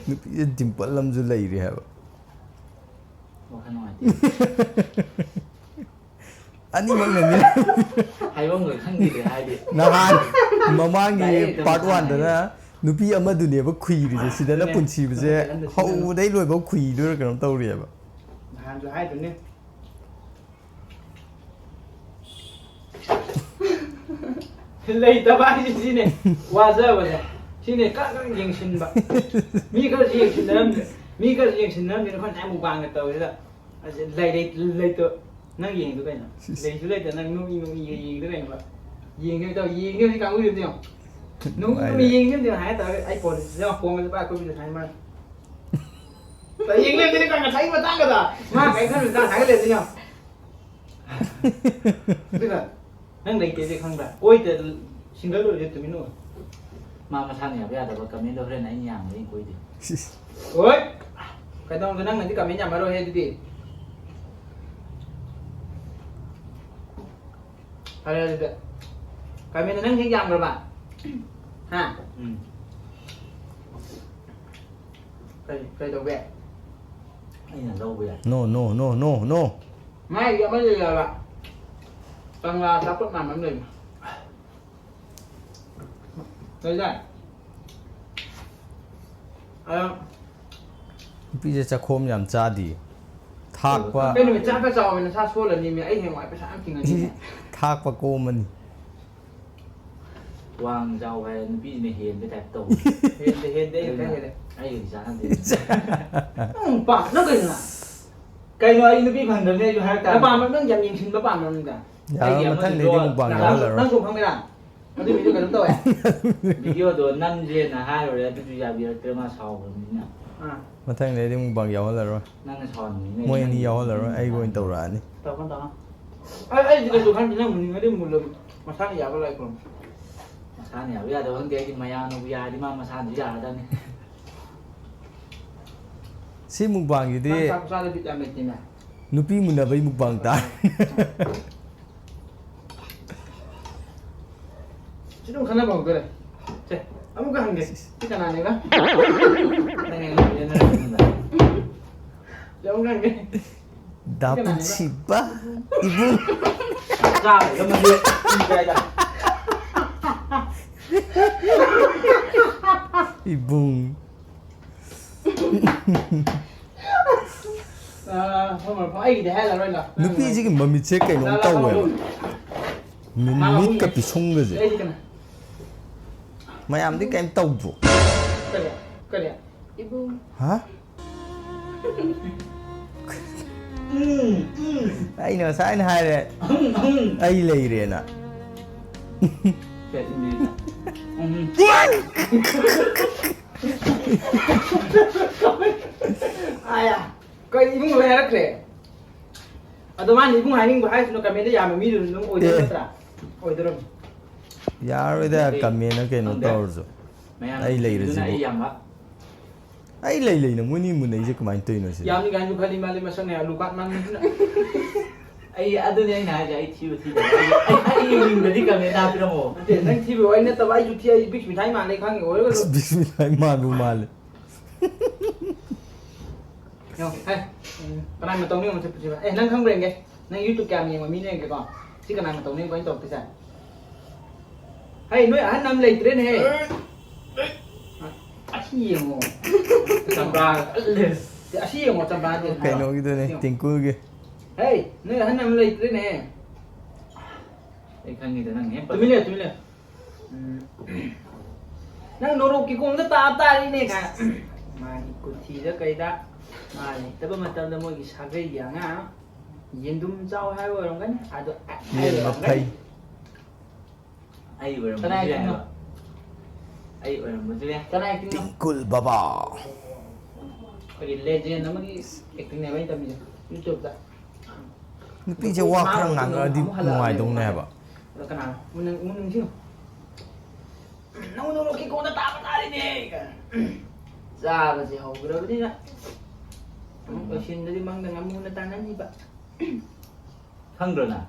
ꯅꯨꯄꯤꯁꯦ ꯗꯤꯝꯄꯜ ꯑꯃꯁꯨ ꯂꯩꯔꯤ ꯍꯥꯏꯕ꯫ ꯋꯥꯈꯜ ꯅꯨꯡꯉꯥꯏꯇꯦ꯫ ꯑꯅꯤꯃꯛꯅꯅꯤ꯫ ꯍꯥꯏꯐꯝꯒ ꯈꯪꯈꯤꯗ꯭ꯔꯦ ꯍꯥꯏꯗꯤ꯫ ꯅꯍꯥꯟ ꯃꯃꯥꯡꯒꯤ ꯂꯥꯏꯔꯤꯛ ꯍꯩꯇꯕ ꯄꯥꯔꯠ ꯁꯥꯟꯅ ꯋꯥꯟꯗꯅ ꯅꯨꯄꯤ ꯑꯃꯗꯨꯅꯦꯕ ꯈꯨꯏꯔꯤꯁꯦ, ꯁꯤꯗꯅ ꯑꯗꯨꯅꯦ꯫ ꯄꯨꯟꯁꯤꯕꯁꯦ ꯑꯗꯨꯅꯦ꯫ ꯍꯧꯕꯗꯩ ꯂꯣꯏꯕꯧ ꯈꯨꯏꯗꯣꯏꯔꯥ ꯀꯩꯅꯣꯝ ꯇꯧꯔꯤꯑꯕ꯫ ꯅꯍꯥꯟꯁꯨ ꯍꯥꯏꯗꯨꯅꯤ꯫ ꯂꯩꯇꯕ ꯍꯥꯏꯁꯦ ꯁꯤꯅꯦ꯫ ꯋꯥꯖꯕꯁꯦ ꯁꯤꯅꯦ꯫ ꯀꯛ ꯀꯛ ꯌꯦꯡꯁꯤꯟꯕ꯫ ꯃꯤ ꯈꯔꯁꯨ ꯌꯦꯡꯁꯤꯟꯅꯔꯝꯗꯦ꯫ ꯃꯤ ꯈꯔꯁꯨ ꯌꯦꯡꯁꯤꯟꯅꯔꯝꯗꯦ꯫ ꯑꯩꯈꯣꯏꯅ ꯃꯨꯛꯕꯥꯡꯒ ꯇꯧꯔꯤꯗ꯫ ꯑꯁ, ꯂꯩꯔꯦ, ꯂꯩꯇꯣ-, ꯅꯪ ꯌꯦꯡꯉꯤꯗꯣ ꯀꯩꯅꯣ? ꯂꯩꯁꯨ ꯂꯩꯇ ꯅꯪ ꯅꯣꯛꯏ ꯅꯣꯛꯏ ꯌꯦꯡꯉꯤꯗꯣ ꯀꯩꯅꯣ? ꯌꯦꯡꯒꯦ ꯇꯧ, ꯌꯦꯡꯒꯦ ꯍꯧꯖꯤꯛ ꯀꯥꯡꯕꯨꯗꯨꯗꯤ ꯌꯦꯡꯉꯣ꯫ ꯅꯣꯛꯏ ꯅꯣꯛꯏ ꯌꯦꯡꯒꯦ ꯍꯧꯖꯤꯛ ꯍꯥꯏ ꯇꯧꯔꯒ ꯑꯩ ꯐꯣꯟꯁꯦ ꯌꯦꯡꯉꯣ, ꯐꯣꯟꯒꯁꯦ ꯄꯥꯏ ꯑꯩꯈꯣꯏ ꯁꯥꯏ ꯃꯥꯅ꯫ ꯌꯦꯡ ꯂꯩꯔꯝꯗꯦꯅꯦ ꯀꯣ ꯉꯁꯥꯏꯒꯤ ꯃꯇꯥꯡꯒꯗꯣ꯫ ꯃꯥ ꯀꯩꯝ ꯈꯟꯗ꯭ꯔꯁꯨ ꯀꯥꯟ ꯍꯥꯏꯒꯠꯂꯦ ꯑꯗꯨꯅ꯫ ꯑꯗꯨꯒ ꯅꯪ ꯂꯩꯇꯦꯁꯦ ꯈꯪꯕ꯭ꯔꯥ? ꯀꯣꯏꯗ ꯁꯤꯡꯒꯜ ꯑꯣꯏꯔꯁꯦ ꯇꯨꯃꯤꯟ ꯑꯣꯏ꯫ ꯃꯥ ꯃꯁꯥꯅ ꯌꯥꯕ ꯌꯥꯗꯕ ꯀꯃꯦꯟꯗꯣ ꯍꯣꯔꯦꯟ ꯑꯩꯅ ꯌꯥꯝꯕ ꯑꯩꯅ ꯀꯣꯏꯗꯦ꯫ ꯁꯤꯁ꯫ ꯍꯣꯏ꯫ ꯀꯩꯗꯧꯅꯣ ꯅꯪꯅꯗꯤ ꯀꯃꯦꯟ ꯌꯥꯝꯃꯔꯣꯏꯍꯦ ꯑꯗꯨꯗꯤ꯫ ꯐꯔꯦ ꯑꯗꯨꯗꯤ꯫ ꯀꯃꯦꯟꯗꯣ ꯅꯪ ꯍꯦꯛ ꯌꯥꯝꯈ꯭ꯔꯕ? ꯍꯥ? ꯎꯝ꯫ ꯀꯩ, ꯀꯩꯗꯧꯒꯦ? ꯑꯩꯅ ꯂꯧꯕ ꯌꯥꯏ꯫ No, no, no, no, no. ꯃꯥꯏꯗꯤ ꯑꯃ ꯂꯩꯔꯕ꯫ ꯀꯪꯂꯥ ꯑꯆꯥꯄꯣꯠ ꯃꯥꯟꯕ ꯑꯃ ꯂꯩꯕ꯫ ꯂꯩꯗꯥꯏ? ꯑꯗꯣ ꯅꯨꯄꯤꯁꯦ ꯆꯥꯛꯈꯣꯝ ꯌꯥꯝ ꯆꯥꯗꯤꯌꯦ꯫ ꯊꯥꯛꯄ꯫ ꯀꯩꯅꯣ ꯆꯥꯛꯀ ꯆꯥꯎꯕ ꯅꯁꯥ ꯁꯣꯜꯂꯅꯤꯃꯦ꯫ ꯑꯩ ꯍꯌꯦꯡꯋꯥꯏ ꯄꯩꯁꯥ ꯌꯥꯝ ꯇꯤꯡꯉꯅꯤꯅꯦ꯫ ꯊꯥꯛꯄ ꯀꯣꯝꯃꯅꯤ꯫ ꯋꯥꯡ ꯆꯥꯎ ꯍꯥꯏꯔ ꯅꯨꯄꯤꯁꯤꯅ ꯍꯦꯟꯕ ꯇꯥꯏꯞ ꯇꯧꯕ꯫ ꯍꯦꯟꯗꯦ, ꯍꯦꯟꯗꯦ, ꯑꯩ ꯈꯔ ꯍꯦꯜꯂꯦ꯫ ꯑꯩꯒꯗꯤ ꯆꯥꯟꯅꯗꯦ꯫ ꯎꯝ, ꯄꯥ, ꯅꯪ ꯀꯩꯅꯣ? ꯀꯩꯅꯣ ꯑꯩ ꯅꯨꯄꯤ ꯐꯪꯗꯕꯅꯦ ꯑꯩꯁꯨ ꯍꯥꯏꯔꯛ ꯇꯥꯕꯅꯤ꯫ ꯅꯪ ꯄꯥꯝꯕ, ꯅꯪ ꯌꯥꯝ ꯌꯦꯡꯁꯤꯟꯕ ꯄꯥꯝꯕ ꯅꯪꯗ꯫ ꯌꯥꯔꯣꯏ, ꯑꯩꯒꯤ ꯑꯃ ꯃꯊꯪꯗꯩꯗꯤ drawer ꯃꯨꯛꯕꯥꯡ ꯅꯪ ꯌꯥꯎꯍꯜꯂꯔꯣꯏ꯫ ꯅꯪ ꯁꯨꯝ ꯈꯪꯕ꯭ꯔꯥ? ꯑꯗꯨ ꯃꯤꯗꯣ ꯀꯩꯅꯣ ꯇꯧꯋꯦ꯫ ꯚꯤꯗꯤꯑꯣꯗꯣ ꯅꯝꯁꯦꯅ ꯍꯥꯏꯔꯨꯔꯦ, ꯑꯗꯨꯁꯨ ꯌꯥꯕꯤꯔꯛꯇ꯭ꯔꯦ, ꯃꯥ ꯁꯥꯎꯈ꯭ꯔꯕꯅꯤꯅ꯫ ꯑꯥ꯫ ꯃꯊꯪꯗꯩꯗꯤ ꯃꯨꯛꯕꯥꯡ ꯌꯥꯎꯍꯜꯂꯔꯣꯏ꯫ ꯅꯪꯅ ꯁꯥꯎꯍꯟꯕꯅꯤꯅ ꯃꯣꯏ ꯑꯅꯤ ꯅꯪꯒꯤ ꯌꯥꯎꯍꯜꯂꯔꯣꯏ, ꯅꯨꯄꯤꯅ ꯑꯩꯒ ꯑꯣꯏꯅ ꯍꯥꯏꯕ꯫ ꯇꯧꯔꯛꯑꯅꯤ꯫ ꯇꯧꯀꯥꯟ ꯇꯧꯀꯥꯟ꯫ ꯑꯩ, ꯑꯩꯗꯤ ꯀꯩꯁꯨ ꯈꯟꯗꯦ, ꯅꯪ ꯃꯨꯅꯤꯡꯉꯗꯤ ꯃꯨꯜꯂꯣ꯫ ꯃꯁꯥꯅ ꯌꯥꯕ ꯂꯥꯏ ꯈꯨꯔꯨꯝ꯫ ꯃꯁꯥꯅ ꯌꯥꯕ ꯌꯥꯗꯕ ꯈꯪꯗꯦ, ꯑꯩꯗꯤ ꯃꯌꯥꯝꯅꯕꯨ ꯌꯥꯔꯗꯤ ꯃꯥ ꯃꯁꯥꯅꯁꯨ ꯌꯥꯔꯗꯕꯅꯤ꯫ ꯁꯤ ꯃꯨꯛꯕꯥꯡꯒꯤꯗꯤ ꯅꯪ ꯆꯥꯛ ꯆꯥꯗ ꯕꯤꯠ ꯌꯥꯝ ꯂꯩꯇꯦꯅꯦ꯫ ꯅꯨꯄꯤ ꯃꯨꯟꯅꯕꯩ ꯃꯨꯛꯕꯥꯡ ꯇꯥꯔꯦ꯫ ꯁꯤ ꯑꯗꯨꯝ ꯈꯟꯅꯕ ꯍꯧꯗꯣꯔꯦ꯫ ꯁꯦ, ꯑꯃꯨꯛꯀ ꯍꯪꯒꯦ꯫ ꯁꯤ ꯀꯅꯥꯅꯦꯕ? ꯅꯪ ꯑꯩꯉꯣꯟꯗ ꯌꯦꯟꯅꯔꯛꯀꯅꯨꯗ꯫ ꯁꯤ ꯑꯃꯨꯛꯀ ꯍꯪꯒꯦ꯫ ꯗꯥ ꯄꯨꯟꯁꯤꯕ, ꯏꯕꯨꯡ꯫ ꯆꯥꯔꯒ ꯃꯗꯨ ꯏ ꯀꯥꯏꯗ? ꯏꯕꯨꯡ꯫ ꯑꯥ, ꯍꯣꯏ, ꯍꯣꯏ, ꯑꯩꯒꯤꯗꯤ ꯍꯥꯏꯍꯜꯂꯔꯣꯏ, ꯂꯥꯎ꯫ ꯅꯨꯄꯤꯁꯤꯒꯤ ꯃꯃꯤꯠꯁꯦ ꯀꯩꯅꯣꯝ ꯇꯧꯋꯦꯕ꯫ ꯃꯤ-, ꯃꯥ ꯃꯃꯤꯠꯀ ꯃꯃꯤꯠ-, ꯄꯤꯁꯨꯝꯒꯁꯦ꯫ ꯑꯩꯗꯤ ꯀꯩꯅꯣ꯫ ꯃꯌꯥꯝꯗꯤ ꯀꯩꯝ ꯇꯧꯗ꯭ꯔꯣ? ꯀꯔꯤ? ꯀꯔꯤ? ꯏꯕꯨꯡ꯫ ꯍꯥ? ꯎꯝ, ꯎꯝ꯫ ꯑꯩꯅ ꯉꯁꯥꯏꯅ ꯍꯥꯏꯔꯦ, ꯎꯝ, ꯎꯝ꯫ ꯑꯩ ꯂꯩꯔꯦꯅ꯫ ꯀꯩ ꯏꯪꯂꯤꯁꯅꯣ? ꯎꯝ꯫ ꯑꯌꯥ, ꯀꯩ ꯏꯕꯨꯡ ꯂꯣꯏ ꯍꯥꯏꯔꯛꯈ꯭ꯔꯦ? ꯑꯗꯣ ꯃꯥꯅ ꯏꯕꯨꯡ ꯍꯥꯏꯅꯤꯡꯕ ꯍꯥꯏꯁꯤꯅ comment ꯌꯥꯝꯕ ꯃꯤꯗꯨꯅ ꯑꯗꯨꯝ ꯑꯣꯏꯗꯣꯏ ꯑꯦ꯫ ꯅꯠꯇ꯭ꯔꯥ? ꯑꯣꯏꯗꯣꯔꯝꯅꯤ꯫ ꯌꯥꯔꯣꯏꯗ, ꯈꯪꯗꯦ꯫ Comment ꯀꯩꯅꯣ ꯈꯪꯗꯦ꯫ ꯇꯧꯔꯁꯨ꯫ ꯃꯌꯥꯝ ꯑꯩ ꯅꯨꯡꯁꯤꯕꯤꯗꯨꯅ ꯂꯩꯔꯁꯤꯕꯨ꯫ ꯑꯩ ꯌꯥꯝꯕ꯫ ꯑꯩ ꯂꯩ ꯂꯩꯅ ꯃꯣꯏꯅꯤ ꯃꯨꯟꯅꯩꯁꯦ ꯀꯃꯥꯏꯅ ꯇꯧꯔꯤꯅꯣ ꯁꯤꯅꯤ? ꯌꯥꯝꯅꯤ ꯀꯥꯏꯅꯁꯨ ꯈꯜꯂꯤ ꯃꯥꯜꯂꯤ ꯃꯁꯛꯅꯦ ꯑꯂꯨ ꯀꯥꯠ ꯃꯥꯟꯕꯗꯨꯅ꯫ ꯑꯩ ꯑꯗꯨꯅꯦ ꯑꯩꯅ ꯍꯥꯏꯁꯦ, ꯑꯩ ꯊꯤꯕ ꯊꯤꯗꯕ꯫ ꯑꯩ, ꯑꯩ, ꯑꯩ ꯌꯦꯡꯅꯤꯡꯕꯗꯤ comment ꯍꯥꯞꯄꯤꯔꯝꯃꯣ꯫ ꯅꯠꯇꯦ, ꯅꯪ ꯊꯤꯕ ꯋꯥꯔꯤ ꯅꯠꯇꯕ, ꯑꯩꯁꯨ ꯊꯤ, ꯑꯩ ꯕꯤꯛꯁ ꯃꯤꯊꯥꯏ ꯃꯥꯜꯂꯦ ꯈꯪꯉꯦ, ꯑꯣꯏꯔꯒꯁꯨ꯫ ꯑꯁ, ꯕꯤꯛꯁ ꯃꯤꯊꯥꯏ ꯃꯥꯟꯕꯨ ꯃꯥꯜꯂꯦ꯫ ꯌꯦꯡꯉꯣ, ꯍꯦ, ꯀꯅꯥꯏ ꯃꯇꯧꯅꯣ ꯌꯦꯡꯉꯣ ꯁꯤ ꯄꯨꯟꯁꯤꯕ꯫ ꯑꯦ, ꯅꯪ ꯈꯪꯕ꯭ꯔꯥ ꯌꯦꯡꯒꯦ? ꯅꯪ YouTube ꯀꯌꯥꯝ ꯌꯦꯡꯕ ꯃꯤꯅꯣ ꯌꯦꯡꯒꯦꯀꯣ꯫ ꯁꯤ ꯀꯅꯥꯏ ꯃꯇꯧꯅꯣ ꯌꯦꯡꯉꯨꯀꯣ ꯑꯩꯅ ꯇꯧꯔꯛꯇꯣꯏꯁꯦ꯫ ꯍꯩ, ꯅꯣꯏ ꯑꯍꯟ ꯑꯃ ꯂꯩꯇ꯭ꯔꯦꯅꯦꯍꯦ꯫ ꯑꯁꯤ ꯌꯦꯡꯉꯣ꯫ ꯆꯝꯄ꯭ꯔꯥ ꯀꯜꯂꯦ꯫ ꯑꯁꯤ ꯌꯦꯡꯉꯣ, ꯆꯝꯄ꯭ꯔꯥ ꯅꯠꯇꯦ꯫ ꯀꯩꯅꯣꯒꯤꯗꯨꯅꯦ, ꯌꯦꯡꯉꯣ꯫ ꯇꯤꯡꯀꯨꯒꯤ꯫ ꯍꯩ, ꯅꯣꯏ ꯑꯍꯟ ꯑꯃ ꯂꯩꯇ꯭ꯔꯦꯅꯦꯍꯦ꯫ ꯑꯩ ꯈꯪꯉꯤꯗ, ꯅꯪ ꯍꯦꯛ ꯇꯨꯃꯤꯟ ꯂꯩꯌꯨ, ꯇꯨꯃꯤꯟ ꯂꯩꯌꯨ꯫ ꯎꯝ꯫ ꯅꯪ ꯅꯣꯔꯣꯛꯀꯤ ꯀꯣꯡꯗ ꯇꯥꯕ ꯇꯥꯔꯤꯅꯦ ꯀꯥꯏꯅ꯫ ꯃꯥꯒꯤ ꯀꯨꯊꯤꯗ ꯀꯩꯗ ꯃꯥ ꯂꯩꯇꯕ ꯃꯇꯝꯗ ꯃꯣꯏꯒꯤ ꯁꯥꯒꯩꯒꯤ ꯑꯉꯥꯡ ꯌꯦꯟꯗꯨꯝ ꯆꯥꯎ ꯍꯥꯏꯕ ꯑꯣꯏꯔꯝꯒꯅꯤ꯫ ꯑꯗꯣ ꯑꯩ ꯌꯦꯟ ꯑꯣꯏꯔꯝꯒꯅꯤ꯫ ꯃꯐꯩ꯫ ꯑꯩ ꯑꯣꯏꯔꯝꯕꯁꯨ ꯀꯅꯥꯏ ꯌꯥꯏ ꯀꯨꯝꯅꯣ? ꯍꯥꯏꯕ꯫ ꯑꯩ ꯑꯣꯏꯔꯝꯕꯁꯨ ꯌꯥꯏ꯫ ꯀꯅꯥꯏ ꯀꯨꯝꯅꯣ? ꯇꯤꯡꯀꯨꯜ ꯕꯕꯥ꯫ ꯑꯩꯈꯣꯏꯒꯤ legend ꯑꯃꯒꯤ acting ꯅꯦꯕ ꯑꯩꯅ ꯇꯝꯃꯤꯁꯦ YouTube-ꯇ꯫ ꯅꯨꯄꯤꯁꯦ ꯋꯥ ꯈꯔ ꯉꯥꯡꯉꯛꯑꯗꯤ ꯑꯃꯨꯛ ꯍꯜꯂꯛꯑꯅꯤ ꯅꯨꯡꯉꯥꯏꯗꯧꯅꯦ ꯃꯥꯁꯦ꯫ ꯍꯥꯏꯕ꯫ ꯑꯗꯣ ꯀꯅꯥꯅꯣ? ꯃꯨꯟꯅ-, ꯃꯨꯟꯅ ꯅꯤꯡꯁꯤꯡꯉꯨ꯫ "ꯅꯪ ꯅꯣꯔꯣꯛꯀꯤ ꯀꯣꯟꯗ ꯇꯥꯕ ꯇꯥꯔꯤꯅꯦ!" ꯀꯥꯏꯅ꯫ ꯆꯥꯕꯁꯦ ꯍꯧꯈ꯭ꯔꯕꯅꯤꯅ ꯑꯃꯨꯛ ꯂꯣꯏꯁꯤꯟꯗꯗꯤ ꯃꯪꯗ ꯉꯥꯃꯨꯅ ꯇꯥꯟꯅꯅꯤꯕ꯫ ꯈꯪꯗ꯭ꯔꯣ ꯅꯪ?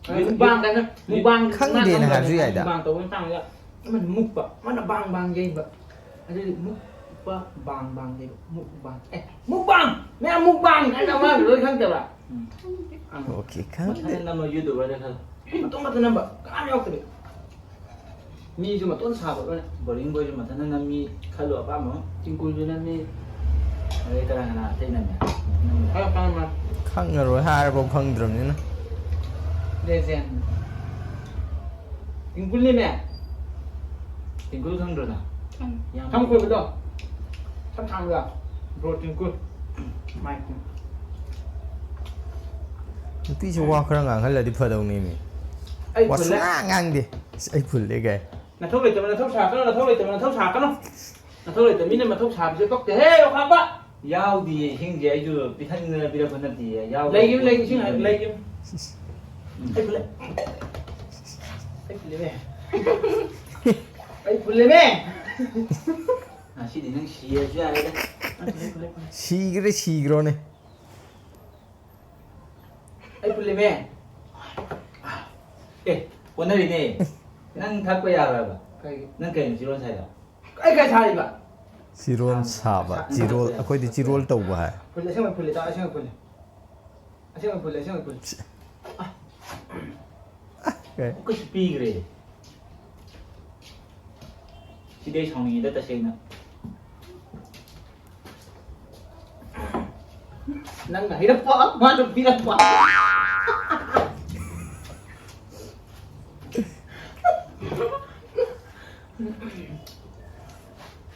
ꯃꯨꯛꯕꯥꯡ ꯀꯥꯏꯅ, ꯃꯨꯛꯕꯥꯡ ꯈꯪꯗꯦꯅ ꯃꯥ ꯍꯥꯏꯔꯁꯨ ꯌꯥꯏꯗ꯫ ꯃꯨꯛꯕꯥꯡ ꯇꯧꯕ ꯃꯇꯥꯡꯗ ꯑꯃꯅ ꯃꯨꯛꯄ, ꯑꯃꯅ ꯕꯥꯡ ꯕꯥꯡ ꯌꯩꯕ꯫ ꯑꯗꯨꯗꯤ ꯃꯨꯛꯄ, ꯕꯥꯡ ꯕꯥꯡ ꯌꯩꯕ, ꯃꯨꯛꯕꯥꯡ꯫ ꯑꯦ, ꯃꯨꯛꯕꯥꯡ! ꯃꯌꯥꯝ ꯃꯨꯛꯕꯥꯡ! ꯑꯩꯅ ꯑꯃ ꯂꯣꯏ ꯈꯪꯗꯕ꯭ꯔꯥ? ꯎꯝ꯫ ꯑꯪ꯫ ꯑꯣꯀꯦ, ꯈꯪꯗꯦ꯫ ꯃꯊꯟꯇ ꯅꯝꯃ YouTuberꯗ ꯈꯜꯂꯣ꯫ ꯃꯇꯣꯝ ꯃꯇꯣꯝ ꯅꯝꯕ, ꯀꯅꯥꯝ ꯌꯥꯎꯗꯕꯤ꯫ ꯃꯤꯁꯨ ꯃꯇꯣꯟ ꯁꯥꯕ ꯂꯣꯏꯅ꯫ ꯕꯣꯔꯤꯡ ꯕꯣꯏꯁꯨ ꯃꯊꯟꯇ ꯅꯝꯃꯤ, ꯈꯜꯂꯣ ꯑꯄꯥꯝꯕ ꯑꯃ꯫ ꯇꯤꯡꯀꯨꯁꯨ ꯅꯝꯃꯤ꯫ ꯑꯗꯩ ꯀꯅꯥ ꯀꯅꯥ ꯑꯇꯩ ꯅꯝꯃꯤ? ꯈꯔ ꯈꯪꯉꯝꯃ꯫ ꯈꯪꯉꯔꯣꯏ, ꯍꯥꯏꯔꯐꯥꯎ ꯈꯪꯗ꯭ꯔꯕꯅꯤꯅ꯫ Legend꯫ ꯇꯤꯡꯀꯨꯜꯅꯦꯃꯦ꯫ ꯇꯤꯡꯀꯨꯜ ꯈꯪꯗ꯭ꯔꯣ ꯅꯪ? ꯈꯪꯉꯦ꯫ ꯌꯥꯝ ꯁꯝ ꯈꯣꯏꯕꯗꯣ? ꯁꯝ ꯁꯥꯡꯕꯗꯣ? Bro ꯇꯤꯡꯀꯨꯜ꯫ ꯃꯥꯏ ꯈꯨꯝ꯫ ꯅꯨꯄꯤꯁꯦ ꯋꯥ ꯈꯔ ꯉꯥꯡꯍꯜꯂꯗꯤ ꯐꯗꯧꯅꯦꯃꯤ꯫ ꯑꯩ ꯋꯥ ꯐꯨꯜꯂꯦ꯫ ꯁꯨꯡꯉꯥꯡ ꯉꯥꯡꯗꯦ꯫ ꯑꯁ, ꯑꯩ ꯐꯨꯜꯂꯦ ꯀꯥꯏ꯫ ꯅꯊꯧ ꯂꯩꯇꯕ ꯅꯊꯧ ꯁꯥꯀꯅꯨ, ꯅꯊꯧ ꯂꯩꯇꯕ ꯅꯊꯧ ꯁꯥꯀꯅꯨ꯫ ꯅꯊꯧ ꯂꯩꯇꯕ ꯃꯤꯅ ꯃꯊꯧ ꯁꯥꯕꯁꯦ ꯄꯛꯇꯦ꯫ ꯍꯦ, ꯑꯣꯈꯥꯛꯄ! ꯌꯥꯎꯗꯤꯌꯦ ꯏꯁꯤꯡꯁꯦ, ꯑꯩꯁꯨ ꯄꯤꯊꯛꯅꯤꯡꯗꯅ ꯄꯤꯔꯛꯄ ꯅꯠꯇꯦꯌꯦ꯫ ꯌꯥꯎꯗꯦ꯫ ꯂꯩꯌꯨ, ꯂꯩꯌꯨ, ꯏꯁꯤꯡ ꯍꯥꯏꯌꯨ, ꯂꯩꯌꯨ꯫ ꯎꯝ꯫ ꯑꯩ ꯐꯨꯜꯂꯦ꯫ ꯑꯩ ꯐꯨꯜꯂꯦꯃꯦ꯫ ꯑꯩ ꯐꯨꯜꯂꯦꯃꯦ꯫ ꯉꯁꯤꯗꯤ ꯅꯪ ꯁꯤꯔꯁꯨ ꯌꯥꯔꯦꯗ꯫ ꯑꯩ ꯐꯨꯜꯂꯦ, ꯐꯨꯜꯂꯦ, ꯐꯨꯜꯂꯦ꯫ ꯁꯤꯈ꯭ꯔꯦ, ꯁꯤꯈ꯭ꯔꯣꯅꯦ꯫ ꯑꯩ ꯐꯨꯜꯂꯦꯃꯦ꯫ ꯑꯦ, ꯑꯣꯟꯅꯔꯤꯅꯦ꯫ ꯅꯪ ꯊꯛꯄ ꯌꯥꯔꯣꯏꯕ꯫ ꯀꯩꯒꯤ? ꯅꯪ ꯀꯩꯅꯣ ꯆꯤꯔꯣꯟ ꯁꯥꯏꯗꯣ? ꯑꯩ ꯀꯩ ꯁꯥꯔꯤꯕ? ꯆꯤꯔꯣꯟ ꯁꯥꯕ꯫ ꯁꯥ-, ꯆꯤꯔꯣꯜ, ꯑꯩꯈꯣꯏꯗꯤ ꯆꯤꯔꯣꯜ ꯇꯧꯕ ꯍꯥꯏ꯫ ꯐꯨꯜꯂꯦ, ꯑꯁꯦꯡꯕ ꯐꯨꯜꯂꯦ, ꯇꯥ, ꯑꯁꯦꯡꯕ ꯐꯨꯜꯂꯦ꯫ ꯑꯁꯦꯡꯕ ꯐꯨꯜꯂꯦ, ꯑꯁꯦꯡꯕ ꯐꯨꯜꯂꯦ꯫ ꯀꯩ? ꯑꯩꯈꯣꯏꯁꯨ ꯄꯤꯈ꯭ꯔꯦ꯫ ꯁꯤꯗꯤ ꯑꯩ ꯁꯥꯎꯅꯤꯡꯉꯤꯗ ꯇꯁꯦꯡꯅ꯫ ꯅꯪꯅ ꯍꯩꯔꯛꯄ, ꯃꯥꯅ ꯄꯤꯔꯛꯄ꯫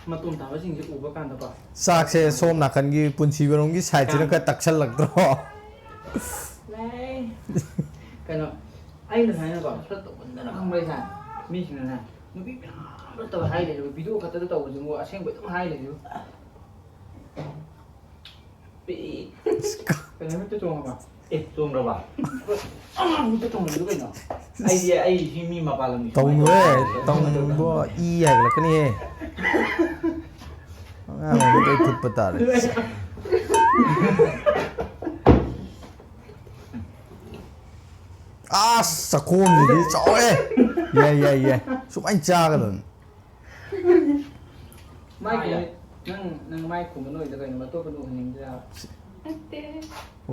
ꯃꯇꯣꯟ ꯇꯥꯕꯁꯤꯡꯁꯦ ꯎꯕ ꯀꯥꯟꯗꯀꯣ꯫ ꯆꯥꯛꯁꯦ ꯁꯣꯝ ꯅꯥꯀꯟꯒꯤ ꯄꯨꯟꯁꯤꯕꯔꯣꯝꯒꯤ sideꯁꯤꯅ ꯈꯔ ꯇꯛꯁꯜꯂꯛꯇ꯭ꯔꯣ? ꯂꯩ꯫ ꯀꯩꯅꯣ, ꯑꯩꯅ ꯁꯨꯃꯥꯏꯅꯀꯣ, ꯈꯔ ꯇꯧꯃꯟꯗꯅ ꯈꯪꯕ꯭ꯔꯥ ꯏꯁꯥ? ꯃꯤꯁꯤꯡꯅꯅꯦ, ꯅꯨꯄꯤ ꯃꯌꯥꯝ ꯑꯃ ꯇꯧꯋꯦ ꯍꯥꯏ ꯂꯩꯔꯦꯕ, video ꯈꯛꯇꯗ ꯇꯧꯕꯁꯤꯕꯨ ꯑꯁꯦꯡꯕ ꯑꯗꯨꯝ ꯍꯥꯏ ꯂꯩꯔꯦꯕ꯫ ꯄꯤ-, ꯀꯩꯅꯣ, ꯃꯤꯠꯇ ꯆꯣꯡꯉꯕ? ꯑꯦ, ꯆꯣꯡꯈ꯭ꯔꯕ? ꯑꯉꯥꯡ ꯃꯤꯠꯇ ꯆꯣꯡꯍꯜꯂꯤꯗꯣ ꯀꯩꯅꯣ? ꯑꯩꯗꯤ, ꯑꯩ ꯁꯤ ꯃꯤ ꯃꯄꯥꯟ ꯂꯝꯒꯤ ꯇꯧꯅꯨꯍꯦ, ꯁꯨꯃꯥꯏꯅ ꯇꯧꯕ ꯇꯧꯅꯨꯕꯣ, ꯏ ꯍꯥꯏꯒꯠꯂꯛꯀꯅꯤꯍꯦ꯫ ꯑꯉꯥꯡ ꯑꯃ ꯂꯣꯏ ꯐꯨꯠꯄ ꯇꯥꯔꯦ꯫ ꯑꯁ, ꯆꯥꯛꯈꯣꯝꯁꯤꯗꯤ ꯆꯥꯎꯋꯦ꯫ ꯌꯥꯏ, ꯌꯥꯏ, ꯌꯥꯏ꯫ ꯁꯨꯃꯥꯏꯅ ꯆꯥꯒꯗꯕꯅꯤ꯫ ꯃꯥꯏ ꯈꯨꯝꯃꯤ-, ꯅꯪ, ꯅꯪ ꯃꯥꯏ ꯈꯨꯝꯕ ꯂꯣꯏꯗ ꯀꯩꯅꯣ ꯑꯇꯣꯞꯄꯗ ꯎꯍꯟꯅꯤꯡꯗ꯭ꯔꯥ? ꯅꯠꯇꯦ꯫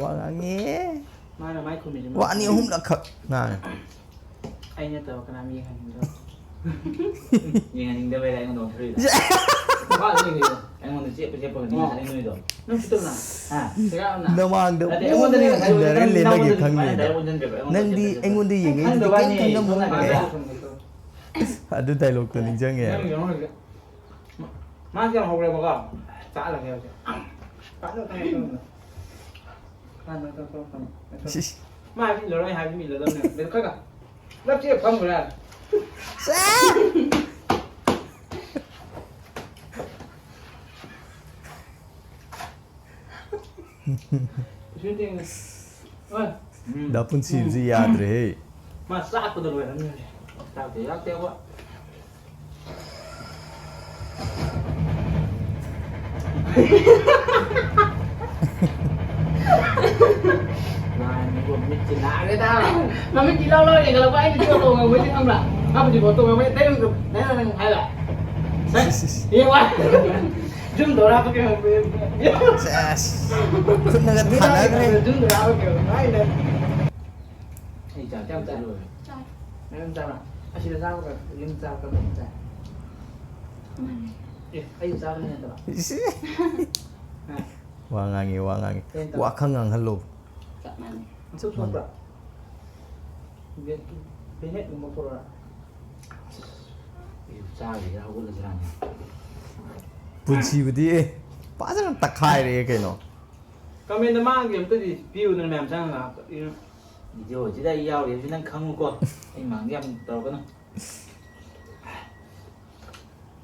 ꯋꯥ ꯉꯥꯡꯉꯦ꯫ ꯃꯥꯅ ꯃꯥꯏ ꯈꯨꯝꯃꯤꯁꯦ ꯋꯥ ꯑꯅꯤ ꯑꯍꯨꯝꯂꯛ ꯈꯛ ꯉꯥꯡꯉꯦ꯫ ꯑꯩ ꯅꯠꯇꯕ ꯀꯅꯥꯝ ꯌꯦꯡꯍꯟꯅꯤꯡꯗꯕ꯫ ꯌꯦꯡꯍꯟꯅꯤꯡꯗꯕꯩꯔ ꯑꯩꯉꯣꯟꯗ ꯑꯣꯟꯊꯣꯔꯛꯏꯗꯣ? ꯌꯥ! ꯅꯨꯄꯥ ꯑꯗꯨꯝ ꯌꯦꯡꯉꯤꯗꯣ꯫ ꯑꯩꯉꯣꯟꯗ ꯆꯦꯞꯄ ꯆꯦꯞꯄꯒꯅꯤ ꯉꯁꯥꯏ ꯅꯣꯏꯗꯣ꯫ ꯅꯪ ꯐꯨꯠꯇꯕ ꯅꯪ? ꯍꯥ? ꯁꯦꯒꯥꯏꯔꯕ ꯅꯪ? ꯅꯃꯥꯡꯗ ꯅꯠꯇꯦ, ꯑꯩꯉꯣꯟꯗꯅꯦ ꯉꯁꯥꯏ ꯏꯟꯅꯔ ꯑꯣꯏꯅ ꯅꯪ ꯂꯩꯕꯒꯤ ꯅꯪꯉꯣꯟꯗꯅꯦ ꯈꯪꯉꯦ꯫ ꯅꯪ ꯗꯥꯏꯔꯦꯛ ꯑꯣꯟꯁꯤꯟꯗ꯭ꯔꯦꯕ, ꯑꯩꯉꯣꯟꯗ ꯅꯪꯗꯤ ꯆꯦꯞꯄ ꯆꯦꯞꯄ꯫ ꯑꯩꯉꯣꯟꯗ ꯌꯦꯡꯉꯛꯏꯗꯨꯗꯤ ꯈꯪꯗꯕ ꯀꯩꯝ ꯋꯥꯅꯤ, ꯈꯪꯉꯝꯃꯣꯏ꯫ ꯁꯣꯝ ꯅꯥꯀꯟꯗ ꯁꯣꯝ ꯅꯥꯀꯟꯗ꯫ ꯑꯗꯨ ꯗꯥꯏꯂꯣꯛꯇꯣ ꯅꯤꯡꯁꯤꯡꯉꯦ ꯍꯥꯏꯕ꯫ ꯅꯪ ꯌꯦꯡꯉꯣ ꯍꯧꯖꯤꯛ꯫ ꯃꯥꯁꯦ ꯌꯥꯝ ꯍꯧꯔꯦꯕꯀꯣ꯫ ꯆꯥꯍꯜꯂꯒꯦ ꯍꯧꯖꯤꯛ꯫ ꯀꯥꯟꯅ ꯀꯥꯟꯅ ꯀꯥꯟꯅ꯫ ꯀꯥꯟꯅ ꯀꯥꯟꯅ ꯀꯥꯟꯅ꯫ ꯁꯤꯁ꯫ ꯃꯥ ꯍꯥꯏꯕ ꯏꯜꯂꯔꯣꯏ, ꯑꯩ ꯍꯥꯏꯕ ꯏꯜꯂꯗꯕꯅꯦ꯫ ꯑꯗꯨ ꯈꯔ ꯈꯔ꯫ ꯄꯨꯂꯞ ꯆꯦꯞ ꯐꯝꯈ꯭ꯔꯦ꯫ ꯁꯦ! ꯏꯁꯤꯡ ꯇꯦꯡꯅ꯫ ꯍꯣꯏ꯫ ꯎꯝ꯫ ꯗꯥ ꯄꯨꯟꯁꯤꯕꯁꯤ ꯌꯥꯗ꯭ꯔꯦꯍꯦ꯫ ꯃꯥ ꯆꯥꯛꯄꯗ ꯂꯣꯏꯔꯝꯅꯤ ꯍꯧꯖꯤꯛ꯫ ꯆꯥꯛꯇꯤ ꯌꯥꯛꯇꯦ ꯑꯩꯈꯣꯏ꯫ ꯃꯥꯅꯤꯕꯣ, ꯃꯤꯠꯁꯦ ꯅꯥꯔꯦꯗ꯫ ꯃꯃꯤꯠꯇꯤ ꯂꯧ ꯂꯧ ꯌꯦꯡꯈꯠꯂꯛꯄ, ꯑꯩꯅ ꯆꯣꯠ ꯇꯧ ꯉꯝꯃꯣꯏꯗꯤ ꯈꯪꯕ꯭ꯔꯥ? ꯃꯥꯕꯨꯗꯤ ꯕꯣꯠ ꯇꯧ ꯉꯝꯃꯣꯏ, ꯇꯩꯔꯨꯝ ꯇꯩꯔꯨꯝ ꯍꯥꯏꯕ꯫ ꯁꯤ, ꯁꯤ, ꯁꯤ꯫ ꯌꯦꯡꯉꯣ꯫ ꯖꯨꯝ ꯇꯧꯔ ꯍꯥꯞꯄꯛꯀꯦ ꯍꯥꯏꯕ꯫ ꯁꯦꯁ꯫ ꯈꯨꯠꯅꯒ ꯊꯥꯅꯈ꯭ꯔꯦ꯫ ꯖꯨꯝ ꯇꯧꯔ ꯍꯥꯞꯄꯛꯀꯦ ꯍꯥꯏꯕ꯫ ꯑꯩ ꯆꯥꯛ ꯌꯥꯝ ꯆꯥꯔꯣꯏ꯫ ꯆꯥꯏ꯫ ꯅꯪ ꯆꯥꯕ꯭ꯔꯥ? ꯑꯁꯤꯗ ꯆꯥꯕ꯭ꯔꯥ? ꯌꯨꯝ ꯆꯥꯕ꯭ꯔꯥ? ꯀꯃꯥꯏꯅ ꯆꯥꯏ? ꯃꯥꯟꯅꯩ꯫ ꯑꯦ, ꯑꯩꯁꯨ ꯆꯥꯕꯅꯤ ꯅꯠꯇ꯭ꯔꯣ? ꯏꯁ꯫ ꯍꯥ? ꯋꯥ ꯉꯥꯡꯉꯤ, ꯋꯥ ꯉꯥꯡꯉꯤ꯫ ꯀꯩ ꯍꯥꯏꯅꯣ? ꯋꯥ ꯈꯔ ꯉꯥꯡꯍꯜꯂꯣ꯫ ꯆꯞ ꯃꯥꯟꯅꯩ꯫ ꯁꯨꯝ ꯊꯣꯛꯄ꯭ꯔꯥ? ꯕꯦ-, ꯕꯦꯅꯦꯠꯀꯨꯝꯕ ꯄꯨꯔꯛꯑꯣꯔꯥ? ꯑꯌꯨꯛ ꯆꯥꯈꯤꯁꯤꯔꯥ ꯍꯧꯒꯠꯂꯁꯤꯔꯥꯅꯦ꯫ ꯄꯨꯟꯁꯤꯕꯨꯗꯤ, ꯑꯦ, ꯐꯖꯅ ꯇꯛꯈꯥꯏꯔꯦ ꯀꯩꯅꯣ꯫ ꯀꯃꯦꯟꯗ ꯃꯥꯒꯤ ꯑꯝꯇꯗꯤ ꯄꯤꯌꯨꯗꯅ ꯃꯌꯥꯝ ꯆꯪꯉꯒ꯫ ꯚꯤꯗꯤꯑꯣꯁꯤꯗ ꯑꯩ ꯌꯥꯎꯔꯤꯕꯁꯤ ꯅꯪ ꯈꯪꯉꯨꯀꯣ꯫ ꯑꯩ ꯃꯥꯡꯗ ꯌꯥꯝ ꯇꯧꯔꯛꯀꯅꯨ꯫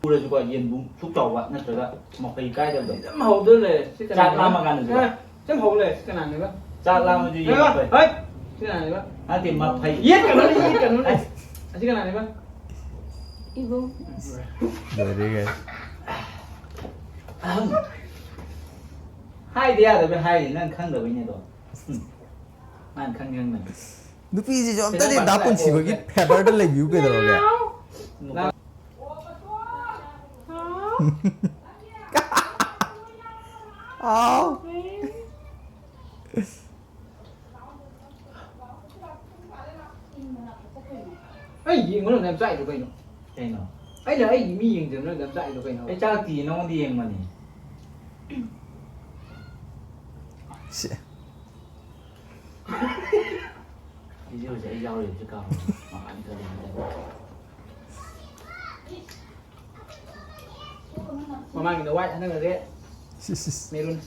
ꯄꯨꯔꯁꯨꯀꯣ, ꯌꯦꯟꯕꯨꯝ ꯁꯨꯛ ꯆꯥꯎꯕ ꯅꯠꯇ꯭ꯔꯒ ꯃꯐꯩ ꯀꯥꯏꯗꯕꯗꯣ꯫ ꯑꯗꯨꯝ ꯍꯧꯗꯣꯏ ꯂꯩꯔꯦ꯫ ꯁꯤ ꯆꯥꯛ ꯀꯅꯥꯅꯦꯕ? ꯂꯥꯝꯃ ꯀꯥꯟꯗꯁꯨ꯫ ꯑꯦ, ꯁꯨꯝ ꯍꯧ ꯂꯩꯔꯦ꯫ ꯁꯤ ꯀꯅꯥꯅꯦꯕ? ꯆꯥꯛ ꯂꯥꯝꯃꯁꯨ ꯌꯦꯟ ꯉꯥꯏꯈꯣ, ꯃꯐꯩ꯫ ꯍꯣꯏ꯫ ꯁꯤ ꯀꯅꯥꯅꯦꯕ? ꯅꯠꯇꯦ, ꯃꯐꯩ꯫ ꯌꯦꯠꯀꯅꯨꯅꯦ, ꯌꯦꯠꯀꯅꯨꯅꯦ꯫ ꯑꯁ꯫ ꯑꯁꯤ ꯀꯅꯥꯅꯦꯕ? ꯏꯕꯨꯡ꯫ ꯂꯣꯏꯔꯦ ꯀꯩꯅꯣ꯫ ꯑꯍꯝ꯫ ꯍꯥꯏꯗ ꯌꯥꯗꯕꯩ ꯍꯥꯏꯔꯤ, ꯅꯪ ꯈꯪꯗꯕꯩꯅꯦ ꯑꯗꯣ꯫ ꯎꯝ꯫ ꯃꯥꯅ ꯈꯪ ꯈꯪꯗꯅ꯫ ꯅꯨꯄꯤꯁꯤꯁꯨ ꯑꯝꯇꯗꯤ ꯗꯥ ꯄꯨꯟꯁꯤꯕꯒꯤ ꯐꯦꯚꯔꯗ ꯂꯩꯕꯤꯌꯨ ꯀꯩꯗꯧꯔꯒꯦ? ꯑꯥꯎ꯫ ꯑꯩ ꯌꯦꯡꯕ ꯅꯪ ꯌꯥꯝ ꯆꯥꯛꯏꯗꯣ ꯀꯩꯅꯣ? ꯀꯩꯅꯣ? ꯑꯩꯅ ꯑꯩꯒꯤ ꯃꯤ ꯌꯦꯡꯗꯕ ꯅꯪ ꯌꯥꯝ ꯆꯥꯛꯏꯗꯣ ꯀꯩꯅꯣ? ꯑꯩ ꯆꯥꯛꯇꯤ ꯅꯉꯣꯟꯗ ꯌꯦꯡꯕꯅꯤ꯫ ꯁꯤ꯫ ꯚꯤꯗꯤꯑꯣꯁꯦ ꯑꯩ ꯌꯥꯎꯔꯤꯕꯁꯦ ꯀꯥꯎꯔꯦ꯫ ꯃꯄꯥꯟ ꯈꯔ ꯂꯩꯔꯝꯗꯦ꯫ ꯃꯃꯥꯡꯒꯤꯗ white, ꯍꯟꯗꯛꯅ red, ꯁꯤ, ꯁꯤ, ꯁꯤ꯫ Maroon꯫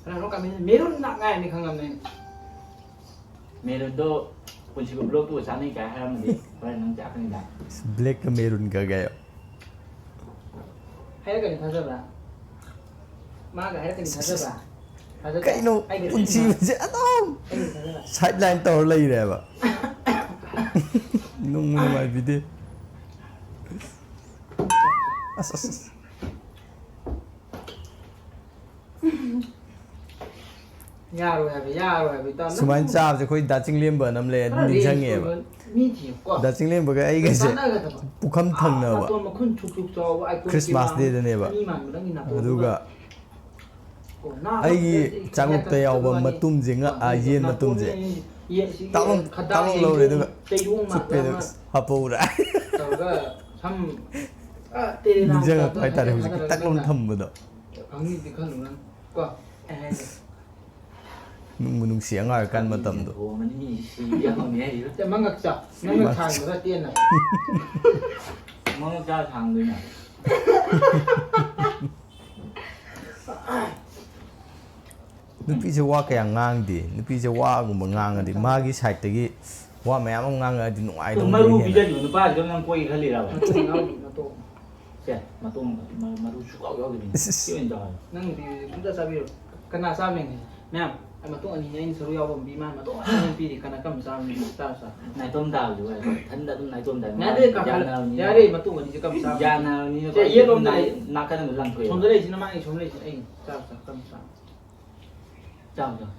ꯀꯅꯥꯅꯣ comment maroon ꯉꯥꯛ ꯉꯥꯏꯔꯅꯤ ꯈꯪꯉꯕꯅꯦ ꯑꯩꯅ꯫ Maroonꯗꯣ ꯄꯨꯟꯁꯤꯕ vlogꯇꯨꯒ ꯆꯥꯅꯩ ꯀꯥꯏ ꯍꯥꯏꯔꯝꯃꯗꯤ ꯍꯣꯔꯦꯟ ꯅꯪ ꯆꯥꯛꯀꯅꯤꯗ꯫ Blackꯀ maroonꯒ ꯀꯥꯏꯌꯣ꯫ ꯍꯥꯏꯔꯛꯀꯅꯤ ꯊꯥꯖꯕ꯭ꯔꯥ? ꯃꯥꯒ ꯍꯥꯏꯔꯛꯀꯅꯤ ꯊꯥꯖꯕ꯭ꯔꯥ? ꯊꯥꯖꯗꯦ? ꯀꯩꯅꯣ ꯑꯩꯒ ꯄꯨꯟꯁꯤꯕꯁꯦ ꯑꯗꯨꯝ ꯑꯩꯒ ꯊꯥꯖꯕ꯭ꯔꯥ? Sideline ꯇꯧꯔ ꯂꯩꯔꯦꯕ꯫ ꯅꯨꯡꯕꯨ ꯅꯨꯡꯉꯥꯏꯕꯤꯗꯦ꯫ ꯑꯁ, ꯑꯁ, ꯑꯁ꯫ ꯌꯥꯔꯣꯏ ꯍꯥꯏꯕ, ꯌꯥꯔꯣꯏ ꯍꯥꯏꯕ, ꯏꯇꯥꯎ, ꯅꯪ ꯁꯨꯃꯥꯏꯅ ꯆꯥꯕꯁꯦ ꯑꯩꯈꯣꯏ ꯗꯥ ꯆꯤꯡꯂꯦꯝꯕꯅ ꯑꯃ ꯂꯩ, ꯑꯗꯨꯝ ꯈꯔ range ꯅꯤꯡꯁꯤꯡꯉꯦꯕ꯫ ꯑꯣꯏꯕ ꯃꯤ ꯊꯤꯌꯨꯀꯣ꯫ ꯗꯥ ꯆꯤꯡꯂꯦꯝꯕꯒ ꯑꯩꯒꯁꯦ ꯆꯥꯟꯅꯒꯗꯕ꯫ ꯄꯨꯈꯝ ꯊꯪꯅꯕ꯫ ꯅꯥꯇꯣꯟ ꯃꯈꯨꯟ ꯁꯨꯛ ꯁꯨꯛ ꯆꯥꯎꯕ, icon Christmas ꯀꯤ dayꯗꯅꯦꯕ꯫ ꯑꯅꯤ ꯃꯥꯟꯕ ꯅꯪꯒꯤ ꯅꯥꯇꯣꯟꯗꯨꯒ꯫ ꯑꯗꯨꯒ ꯑꯣ, ꯅꯥꯕ ꯑꯩꯒꯤ ꯈꯛꯇꯗꯤ ꯆꯥꯛꯂꯨꯛꯇ ꯌꯥꯎꯕ ꯍꯦꯟꯒꯠꯀꯗꯕ ꯃꯇꯨꯝꯁꯦ ꯉꯥ-, ꯑ, ꯌꯦꯟ ꯅꯥꯇꯣꯟ ꯃꯇꯨꯝꯁꯦ꯫ ꯑꯅꯤ, ꯌꯦꯟꯁꯤ, ꯇꯥꯛꯂꯣꯝ-, ꯈꯗꯥꯡ ꯇꯥꯛꯂꯣꯝ ꯆꯩꯔꯣꯡ-, ꯂꯧꯔꯦ ꯑꯗꯨꯒ ꯆꯩꯔꯣꯡ ꯆꯨꯞꯄꯦ ꯑꯗꯨꯒ ꯃꯥꯟꯕ ꯑꯃ ꯍꯥꯞꯄꯧꯔꯦ꯫ ꯇꯧꯔꯒ ꯁꯝ, ꯑ, ꯇꯦꯔꯦ ꯅꯥꯎ ꯅꯤꯡꯁꯤꯡꯉꯛꯄ ꯇꯧꯔꯒ ꯍꯥꯏꯇꯥꯔꯦ ꯍꯧꯖꯤꯛꯀꯤ ꯊꯥꯗꯔꯒ ꯇꯥꯛꯂꯣꯝ ꯅꯪꯅ ꯊꯝꯕꯗꯣ꯫ ꯈꯪꯅꯤꯗꯤ ꯈꯜꯂꯨ ꯅꯪ꯫ ꯀꯣ? ꯑꯩ ꯍꯥꯏꯒꯦ꯫ ꯅꯨꯡꯕꯨ ꯅꯨꯡꯁꯤ ꯑꯉꯥꯡ ꯑꯣꯏꯔꯤꯀꯥꯟ ꯃꯇꯝꯗꯣ꯫ ꯊꯣꯡꯉꯅꯤ ꯃꯤ ꯁꯤꯕ ꯌꯥꯎꯅꯤ ꯍꯥꯏꯔꯤꯕ꯫ ꯁꯦ, ꯃꯉꯛ ꯆꯥꯎ꯫ ꯃꯉꯛ ꯁꯥꯡꯕ ꯈꯔ ꯇꯦꯟꯅ꯫ ꯃꯉꯛ ꯆꯥꯎ ꯁꯥꯡꯗꯣꯏꯅꯦ꯫ ꯅꯨꯄꯤꯁꯦ ꯋꯥ ꯀꯌꯥ ꯉꯥꯡꯗꯦ꯫ ꯅꯨꯄꯤꯁꯦ ꯋꯥꯒꯨꯝꯕ ꯉꯥꯡꯉꯗꯤ ꯃꯥꯒꯤ sideꯇꯒꯤ ꯋꯥ ꯃꯌꯥꯝ ꯑꯃ ꯉꯥꯡꯉꯛꯑꯗꯤ ꯅꯨꯡꯉꯥꯏꯗꯧꯕ ꯃꯔꯨ ꯍꯦꯟꯅ꯫ ꯄꯤꯖꯔꯤꯕ ꯅꯨꯄꯥꯁꯤꯗ ꯅꯪ ꯀꯣꯏꯒꯦ ꯈꯜꯂꯤꯔꯕ? ꯃꯇꯣꯡ ꯌꯥꯎꯔꯤ, ꯃꯇꯣꯡ꯫ ꯁꯦ, ꯃꯇꯣꯡ, ꯃ-, ꯃꯔꯨ ꯁꯨꯛꯌꯥꯎ ꯌꯥꯎꯗꯕꯤꯅꯤ꯫ ꯏꯁ, ꯏꯁ꯫ ꯁꯤ ꯑꯣꯏꯅ ꯆꯥꯎ ꯍꯥꯏꯕ꯫ ꯅꯪ ꯅꯨꯄꯤꯗꯨꯗꯤ ꯁꯨꯡꯆꯥ ꯆꯥꯕꯤꯔꯣꯏ꯫ ꯀꯅꯥ ꯆꯥꯕꯅꯤ? ꯃꯌꯥꯝ, ꯑꯩ ꯃꯇꯣꯡ ꯑꯅꯤꯅꯦ ꯑꯩꯅ ꯁꯔꯨ ꯌꯥꯎꯕ ꯑꯃ ꯄꯤ, ꯃꯥꯅ ꯃꯇꯣꯡ ꯑꯅꯤ ꯄꯤꯔꯤ, ꯀꯅꯥ ꯀꯔꯝꯕ ꯆꯥꯕꯅꯤ? ꯆꯥꯔꯣ, ꯆꯥꯔꯣ꯫ ꯅꯥꯏꯇꯣꯝ ꯇꯥꯕꯗꯨ ꯑꯣꯏꯔꯦ꯫ ꯏꯊꯟꯗ ꯑꯗꯨꯝ ꯅꯥꯏꯇꯣꯝ ꯇꯥꯏ꯫ ꯌꯥꯔꯦ, ꯀꯥꯈꯠꯂꯣ꯫ ꯌꯥꯅꯕꯅꯤ꯫ ꯌꯥꯔꯦ, ꯃꯇꯣꯡ ꯑꯅꯤꯁꯦ ꯀꯔꯝꯕ ꯆꯥꯕꯅꯤ? ꯌꯥꯅꯕꯅꯤꯅ ꯁꯦ, ꯌꯦꯠꯂꯣꯝꯗ ꯅꯥꯏ-, ꯂꯩ꯫ ꯅꯥꯀꯟꯗ ꯂꯪꯊꯣꯛꯑꯦ꯫ ꯁꯣꯝꯗ ꯂꯩꯁꯤꯅ ꯃꯥ, ꯑꯩ ꯁꯣꯝꯗ ꯂꯩꯁꯤꯅ ꯑꯩ꯫ ꯆꯥꯔꯣ, ꯆꯥꯔꯣ, ꯀꯔꯝꯕ ꯆꯥꯕꯅꯤ? ꯆꯥꯎ, ꯆꯥꯎ꯫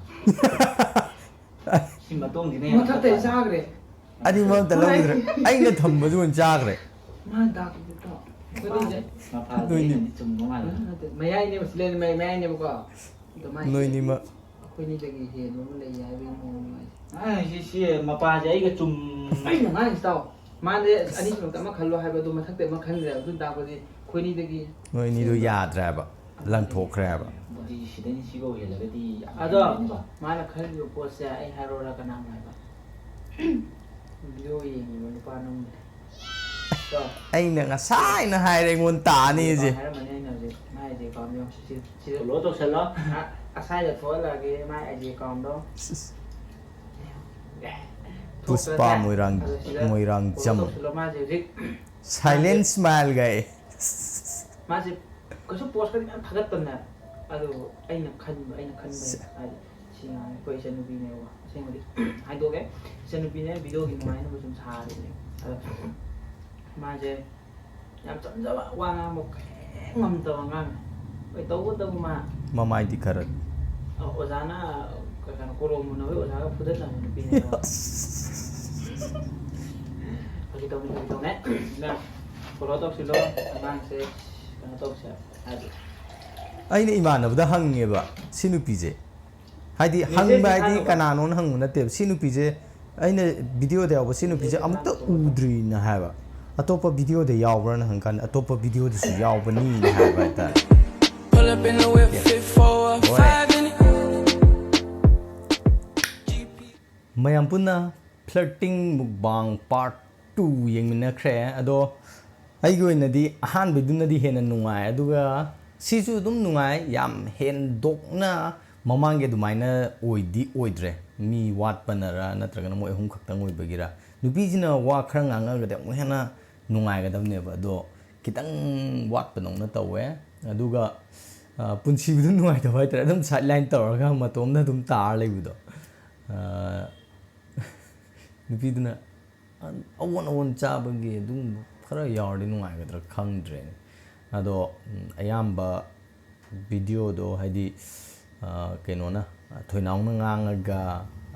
ꯁꯤ ꯃꯇꯣꯡꯁꯤꯅ ꯃꯊꯛꯇ ꯆꯥꯈ꯭ꯔꯦ꯫ ꯑꯅꯤꯃꯛ ꯑꯝꯇ ꯂꯧꯗ꯭ꯔꯦ꯫ ꯑꯩꯅ ꯊꯝꯕꯁꯨ ꯑꯣꯏꯅ ꯆꯥꯈ꯭ꯔꯦ꯫ ꯃꯥ ꯗꯥꯛꯇꯨꯗꯤ ꯇꯣ꯫ ꯑꯩꯈꯣꯏꯅꯤꯁꯦ ꯃꯄꯥꯗꯨꯗꯤ ꯆꯨꯝꯕ ꯃꯥꯜꯂꯦ꯫ ꯅꯠꯇꯦ, ꯃꯌꯥꯏꯅꯦꯕ ꯁꯤꯂꯦꯟ ꯃꯌꯥꯏ ꯃꯌꯥꯏꯅꯦꯕꯀꯣ꯫ ꯑꯗꯣ ꯃꯥꯏꯁꯦ ꯅꯣꯏꯅꯤꯃꯛ ꯑꯩꯈꯣꯏꯅꯤꯗꯒꯤ ꯍꯦꯟꯕ ꯑꯃ ꯂꯩ ꯍꯥꯏꯕꯒꯤ ꯃꯑꯣꯡꯅꯤ ꯃꯥꯏꯁꯦ꯫ ꯑ, ꯁꯤ ꯁꯤ ꯃꯄꯥꯁꯦ ꯑꯩꯒ ꯆꯨꯝ ꯑꯩꯅ ꯉꯥꯡꯉꯤꯁꯤ ꯇꯥꯎ꯫ ꯃꯥꯁꯦ ꯑꯅꯤꯁꯤꯃꯛꯇ ꯑꯃ ꯈꯜꯂꯣ ꯍꯥꯏꯕꯗꯣ ꯃꯊꯛꯇ ꯑꯃ ꯈꯟꯈ꯭ꯔꯦ꯫ ꯑꯗꯨ ꯇꯥꯛꯄꯗꯤ ꯑꯩꯈꯣꯏꯅꯤꯗꯒꯤ ꯅꯣꯏꯅꯤꯗꯣ ꯌꯥꯗ꯭ꯔꯦꯕ, ꯂꯪꯊꯣꯛꯈ꯭ꯔꯦꯕ꯫ ꯑꯗꯨꯗꯤ ꯁꯤꯗꯩ ꯁꯤꯐꯧ ꯍꯦꯜꯂꯒꯗꯤ ꯌꯥꯝ ꯑꯗꯣ ꯍꯦꯟꯕ꯫ ꯃꯥꯅ ꯈꯜꯂꯤꯕ ꯄꯣꯠꯁꯦ ꯑꯩ ꯍꯥꯏꯔꯣꯔꯥ ꯀꯅꯥꯅꯣ ꯍꯥꯏꯕ? ꯚꯤꯗꯤꯑꯣ ꯌꯦꯡꯉꯤꯕ ꯅꯨꯄꯥ ꯅꯪꯅꯦ꯫ ꯀꯣ? ꯑꯩꯅ ꯉꯁꯥꯏꯅ ꯍꯥꯏꯔꯦ ꯑꯩꯉꯣꯟꯗ ꯇꯥꯅꯤꯁꯦ꯫ ꯍꯥꯏꯔꯝꯃꯅꯤ ꯑꯩꯅ ꯍꯧꯖꯤꯛ ꯃꯥꯏ ꯑꯥꯏ ꯖꯤ ꯑꯦꯀꯥꯎꯟꯗꯣ ꯌꯦꯡꯉꯣ꯫ ꯁꯤ- ꯁꯤ- ꯁꯤꯗ ꯐꯣꯂꯣ ꯇꯧꯁꯜꯂꯣ꯫ ꯑ- ꯑꯁꯥꯏꯗ ꯊꯣꯛꯍꯜꯂꯛꯑꯒꯦ ꯃꯥꯏ ꯑꯥꯏ ꯖꯤ ꯑꯦꯀꯥꯎꯟꯗꯣ꯫ ꯄꯨꯁꯄꯥ ꯃꯣꯏꯔꯥꯡ- ꯑꯗꯣ ꯁꯤꯗ ꯃꯣꯏꯔꯥꯡꯖꯝ꯫ ꯐꯣꯂꯣ ꯇꯧꯁꯜꯂꯣ꯫ ꯃꯥꯁꯦ ꯍꯧꯖꯤꯛ Silent smile guy꯫ ꯃꯥꯁꯦ ꯀꯩꯁꯨ ꯄꯣꯁꯀꯗꯤ ꯃꯌꯥꯝ ꯊꯥꯒꯠꯄꯅꯦ꯫ ꯑꯗꯨꯕꯨ ꯑꯩꯅ ꯈꯟꯕ ꯑꯩꯅ ꯈꯟꯕ ꯍꯥꯏꯗꯤ ꯁꯤ ꯉꯥꯡꯉꯦ ꯑꯩꯈꯣꯏ ꯏꯆꯟꯅꯨꯄꯤꯅꯦꯕꯀꯣ꯫ ꯑꯁꯦꯡꯕꯗꯤ ꯍꯥꯏꯗꯣꯛꯑꯦ꯫ ꯏꯆꯟꯅꯨꯄꯤꯅꯦ, ꯚꯤꯗꯤꯑꯣꯒꯤ ꯅꯨꯡꯉꯥꯏꯅꯕ ꯁꯨꯝ ꯁꯥꯔꯤꯅꯦ꯫ ꯑꯗꯣ ꯃꯥꯁꯦ ꯌꯥꯝ ꯆꯝꯖꯕ, ꯋꯥ ꯉꯥꯡꯕ ꯀꯔꯤꯝ ꯉꯝꯗꯕ ꯑꯉꯥꯡꯅꯦ꯫ ꯍꯣꯏ, ꯇꯧꯕꯇꯕꯨ ꯃꯥ ꯃꯃꯥꯏꯗꯤ ꯈꯔ ꯑ, ꯑꯣꯖꯥꯅ ꯀꯩꯅꯣ ꯀꯣꯔꯣꯝ ꯃꯨꯟꯅꯕꯩ ꯑꯣꯖꯥꯒ ꯐꯨꯗꯠꯅꯕ ꯅꯨꯄꯤꯅꯦꯕ꯫ ꯐꯥꯒꯤ ꯇꯧꯅꯤ, ꯐꯥꯒꯤ ꯇꯧꯅꯦ꯫ ꯅꯪ ꯐꯣꯂꯣ ꯇꯧꯁꯤꯜꯂꯣ꯫ ꯑꯉꯥꯡꯁꯦ ꯀꯩꯅꯣ ꯇꯧꯁꯦ ꯍꯥꯏꯗꯤ꯫ ꯑꯩꯅ ꯏꯃꯥꯟꯅꯕꯗ ꯍꯪꯉꯦꯕ ꯁꯤ ꯅꯨꯄꯤꯁꯦ, ꯍꯥꯏꯗꯤ Message ꯍꯪꯕ ꯍꯥꯏꯗꯤ ꯊꯥꯅꯕ? ꯀꯅꯥꯅꯣꯅ ꯍꯪꯕ ꯅꯠꯇꯦꯕ꯫ ꯁꯤ ꯅꯨꯄꯤꯁꯦ, ꯑꯩꯅ ꯚꯤꯗꯤꯑꯣꯗ ꯌꯥꯎꯕ ꯁꯤ ꯅꯨꯄꯤꯁꯦ Message ꯑꯃꯨꯛꯇ ꯊꯥꯅꯕ? ꯎꯗ꯭ꯔꯤꯅ ꯍꯥꯏꯕ꯫ ꯑꯇꯣꯞꯄ ꯚꯤꯗꯤꯑꯣꯗ ꯌꯥꯎꯕ꯭ꯔꯥꯅ ꯍꯪꯀꯥꯟꯗ ꯑꯇꯣꯞꯄ ꯚꯤꯗꯤꯑꯣꯗꯁꯨ ꯌꯥꯎꯕꯅꯤꯅ ꯍꯥꯏꯕ ꯍꯥꯏꯇꯥꯔꯦ꯫ Pull up in the whip, fit four or five in it. ꯃꯌꯥꯝ ꯄꯨꯟꯅ Flirting Mukbang Part Two ꯌꯦꯡꯃꯤꯟꯅꯈ꯭ꯔꯦ꯫ ꯑꯗꯣ ꯑꯩꯒꯤ ꯑꯣꯏꯅꯗꯤ ꯑꯍꯥꯟꯕꯗꯨꯅꯗꯤ ꯍꯦꯟꯅ ꯅꯨꯡꯉꯥꯏ, ꯑꯗꯨꯒ ꯁꯤꯁꯨ ꯑꯗꯨꯝ ꯅꯨꯡꯉꯥꯏ, ꯌꯥꯝ ꯍꯦꯟꯗꯣꯛꯅ ꯃꯃꯥꯡꯒꯤ ꯑꯗꯨꯃꯥꯏꯅ ꯑꯣꯏꯗꯤ ꯑꯣꯏꯗ꯭ꯔꯦ꯫ ꯃꯤ ꯋꯥꯠꯄꯅꯔ ꯅꯠꯇ꯭ꯔꯒꯅ ꯃꯣꯏ ꯑꯍꯨꯝ ꯈꯛꯇꯪ ꯑꯣꯏꯕꯒꯤꯔ? ꯅꯨꯄꯤꯁꯤꯅ ꯋꯥ ꯈꯔ ꯉꯥꯡꯉꯒꯗꯤ ꯑꯃꯨꯛ ꯍꯦꯟꯅ ꯅꯨꯡꯉꯥꯏꯒꯗꯕꯅꯦꯕ, ꯑꯗꯣ ꯈꯤꯇꯪ ꯋꯥꯠꯄꯗꯧꯅ ꯇꯧꯋꯦ꯫ ꯑꯗꯨꯒ ꯑ, ꯄꯨꯟꯁꯤꯕꯗꯨ ꯅꯨꯡꯉꯥꯏꯇꯕ ꯍꯥꯏꯇꯥꯔꯦ, ꯑꯗꯨꯝ sideline ꯇꯧꯔꯒ ꯃꯇꯣꯝꯗ ꯑꯗꯨꯝ ꯇꯥꯔ ꯂꯩꯕꯗꯣ꯫ ꯑ, ꯅꯨꯄꯤꯗꯨꯅ ꯑꯑꯣꯟ ꯑꯑꯣꯟ ꯆꯥꯕꯒꯤ ꯑꯗꯨꯝ ꯈꯔ ꯌꯥꯎꯔꯗꯤ ꯅꯨꯡꯉꯥꯏꯒꯗ꯭ꯔꯥ ꯈꯪꯗ꯭ꯔꯦꯅꯦ꯫ ꯑꯗꯣ ꯎꯝ, ꯑꯌꯥꯝꯕ ꯚꯤꯗꯤꯑꯣꯗꯣ ꯍꯥꯏꯗꯤ ꯑ, ꯀꯩꯅꯣꯅ, ꯊꯣꯏꯅꯥꯎꯅ ꯉꯥꯡꯉꯒ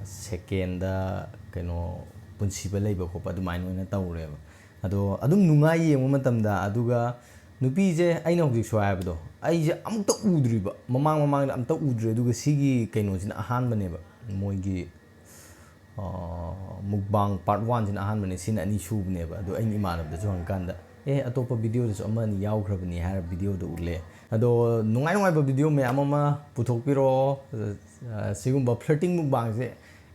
ꯁꯦꯀꯦꯟꯗ ꯀꯩꯅꯣ ꯄꯨꯟꯁꯤꯕ ꯂꯩꯕ ꯈꯣꯠꯄ ꯑꯗꯨꯃꯥꯏꯅ ꯑꯣꯏꯅ ꯇꯧꯔꯦꯕ꯫ ꯑꯗꯣ ꯑꯗꯨꯝ ꯅꯨꯡꯉꯥꯏ ꯌꯦꯡꯕ ꯃꯇꯝꯗ꯫ ꯑꯗꯨꯒ ꯅꯨꯄꯤꯁꯦ ꯑꯩꯅ ꯍꯧꯖꯤꯛꯁꯨ ꯍꯥꯏꯕꯗꯣ, ꯑꯩꯁꯦ ꯑꯃꯨꯛꯇ ꯎꯗ꯭ꯔꯤꯕ, ꯃꯃꯥꯡ ꯃꯃꯥꯡꯗ ꯑꯝꯇ ꯎꯗ꯭ꯔꯤ꯫ ꯑꯗꯨꯒ ꯁꯤꯒꯤ ꯀꯩꯅꯣꯁꯤꯅ ꯑꯍꯥꯟꯕꯅꯦꯕ, ꯃꯣꯏꯒꯤ ꯃꯨꯛꯕꯥꯡ ꯄꯥꯔꯠ ꯋꯥꯟꯁꯤꯅ ꯑꯍꯥꯟꯕꯅꯦ, ꯁꯤꯅ ꯑꯅꯤ ꯁꯨꯕꯅꯦꯕ꯫ ꯑꯗꯣ ꯑꯩꯅ ꯏꯃꯥꯟꯅꯕꯗꯁꯨ ꯍꯪꯀꯥꯟꯗ, "ꯑꯦ, ꯑꯇꯣꯞꯄ ꯚꯤꯗꯤꯑꯣꯗꯁꯨ ꯑꯃ ꯑꯅꯤ ꯌꯥꯎꯈ꯭ꯔꯕꯅꯤ" ꯍꯥꯏꯔ ꯚꯤꯗꯤꯑꯣꯗ ꯎꯠꯂꯦ꯫ ꯑꯗꯣ ꯅꯨꯡꯉꯥꯏ ꯅꯨꯡꯉꯥꯏꯕ ꯚꯤꯗꯤꯑꯣ ꯃꯌꯥꯝ ꯑꯃ ꯄꯨꯊꯣꯛꯄꯤꯔꯛꯑꯣ꯫ ꯑ, ꯁꯤꯒꯨꯝꯕ flirting ꯃꯨꯛꯕꯥꯡꯁꯦ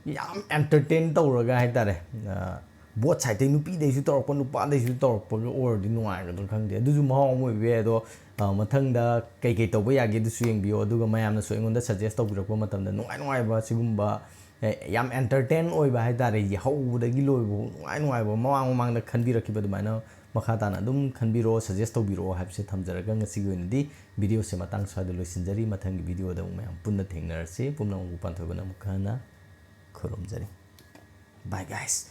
ꯌꯥꯝ entertain ꯇꯧꯔꯒ ꯍꯥꯏꯇꯥꯔꯦ, ꯑ, both sideꯇꯩ, ꯅꯨꯄꯤꯗꯩꯁꯨ ꯇꯧꯔꯛꯄ, ꯅꯨꯄꯥꯗꯩꯁꯨ ꯇꯧꯔꯛꯄꯒ ꯑꯣꯏꯔꯗꯤ ꯅꯨꯡꯉꯥꯏꯒꯗ꯭ꯔꯥ ꯈꯪꯗꯦ꯫ ꯑꯗꯨꯁꯨ ꯃꯍꯥꯎ ꯑꯃ ꯑꯣꯏꯕ ꯌꯥꯏ꯫ ꯑꯗꯣ, ꯑ, ꯃꯊꯪꯗ ꯀꯩꯀꯩ ꯇꯧꯕ ꯌꯥꯒꯦ ꯑꯗꯨꯁꯨ ꯌꯦꯡꯕꯤꯌꯣ꯫ ꯑꯗꯨꯒ ꯃꯌꯥꯝꯅꯁꯨ ꯑꯩꯉꯣꯟꯗ suggest ꯇꯧꯕꯤꯔꯛꯄ ꯃꯇꯝꯗ ꯅꯨꯡꯉꯥꯏ ꯅꯨꯡꯉꯥꯏꯕ ꯁꯤꯒꯨꯝꯕ, ꯑꯦ, ꯌꯥꯝ entertain ꯑꯣꯏꯕ ꯍꯥꯏꯇꯥꯔꯦ, ꯍꯧꯕꯗꯒꯤ ꯂꯣꯏꯕ ꯐꯥꯎ ꯅꯨꯡꯉꯥꯏ ꯅꯨꯡꯉꯥꯏꯕ, ꯃꯃꯥꯡ ꯃꯃꯥꯡꯗ ꯈꯟꯕꯤꯔꯛꯈꯤꯕ ꯑꯗꯨꯃꯥꯏꯅ ꯃꯈꯥ ꯇꯥꯅ ꯑꯗꯨꯝ ꯈꯟꯕꯤꯔꯛꯑꯣ, suggest ꯇꯧꯕꯤꯔꯛꯑꯣ ꯍꯥꯏꯕꯁꯦ ꯊꯝꯖꯔꯒ ꯉꯁꯤꯒꯤ ꯑꯣꯏꯅꯗꯤ ꯚꯤꯗꯤꯑꯣꯁꯦ ꯃꯇꯥꯡ ꯁ꯭ꯋꯥꯏꯗ ꯂꯣꯏꯁꯤꯟꯖꯔꯤ꯫ ꯃꯊꯪꯒꯤ ꯚꯤꯗꯤꯑꯣꯗ ꯑꯃꯨꯛ ꯃꯌꯥꯝ ꯄꯨꯟꯅ ꯊꯦꯡꯅꯔꯁꯤ꯫ ꯄꯨꯝꯅꯃꯛꯄꯨ ꯄꯥꯟꯊꯣꯏꯕꯅ ꯑꯃꯨꯛ ꯍꯟꯅ ꯈꯨꯔꯨꯝꯖꯔꯤ꯫ Bye guys.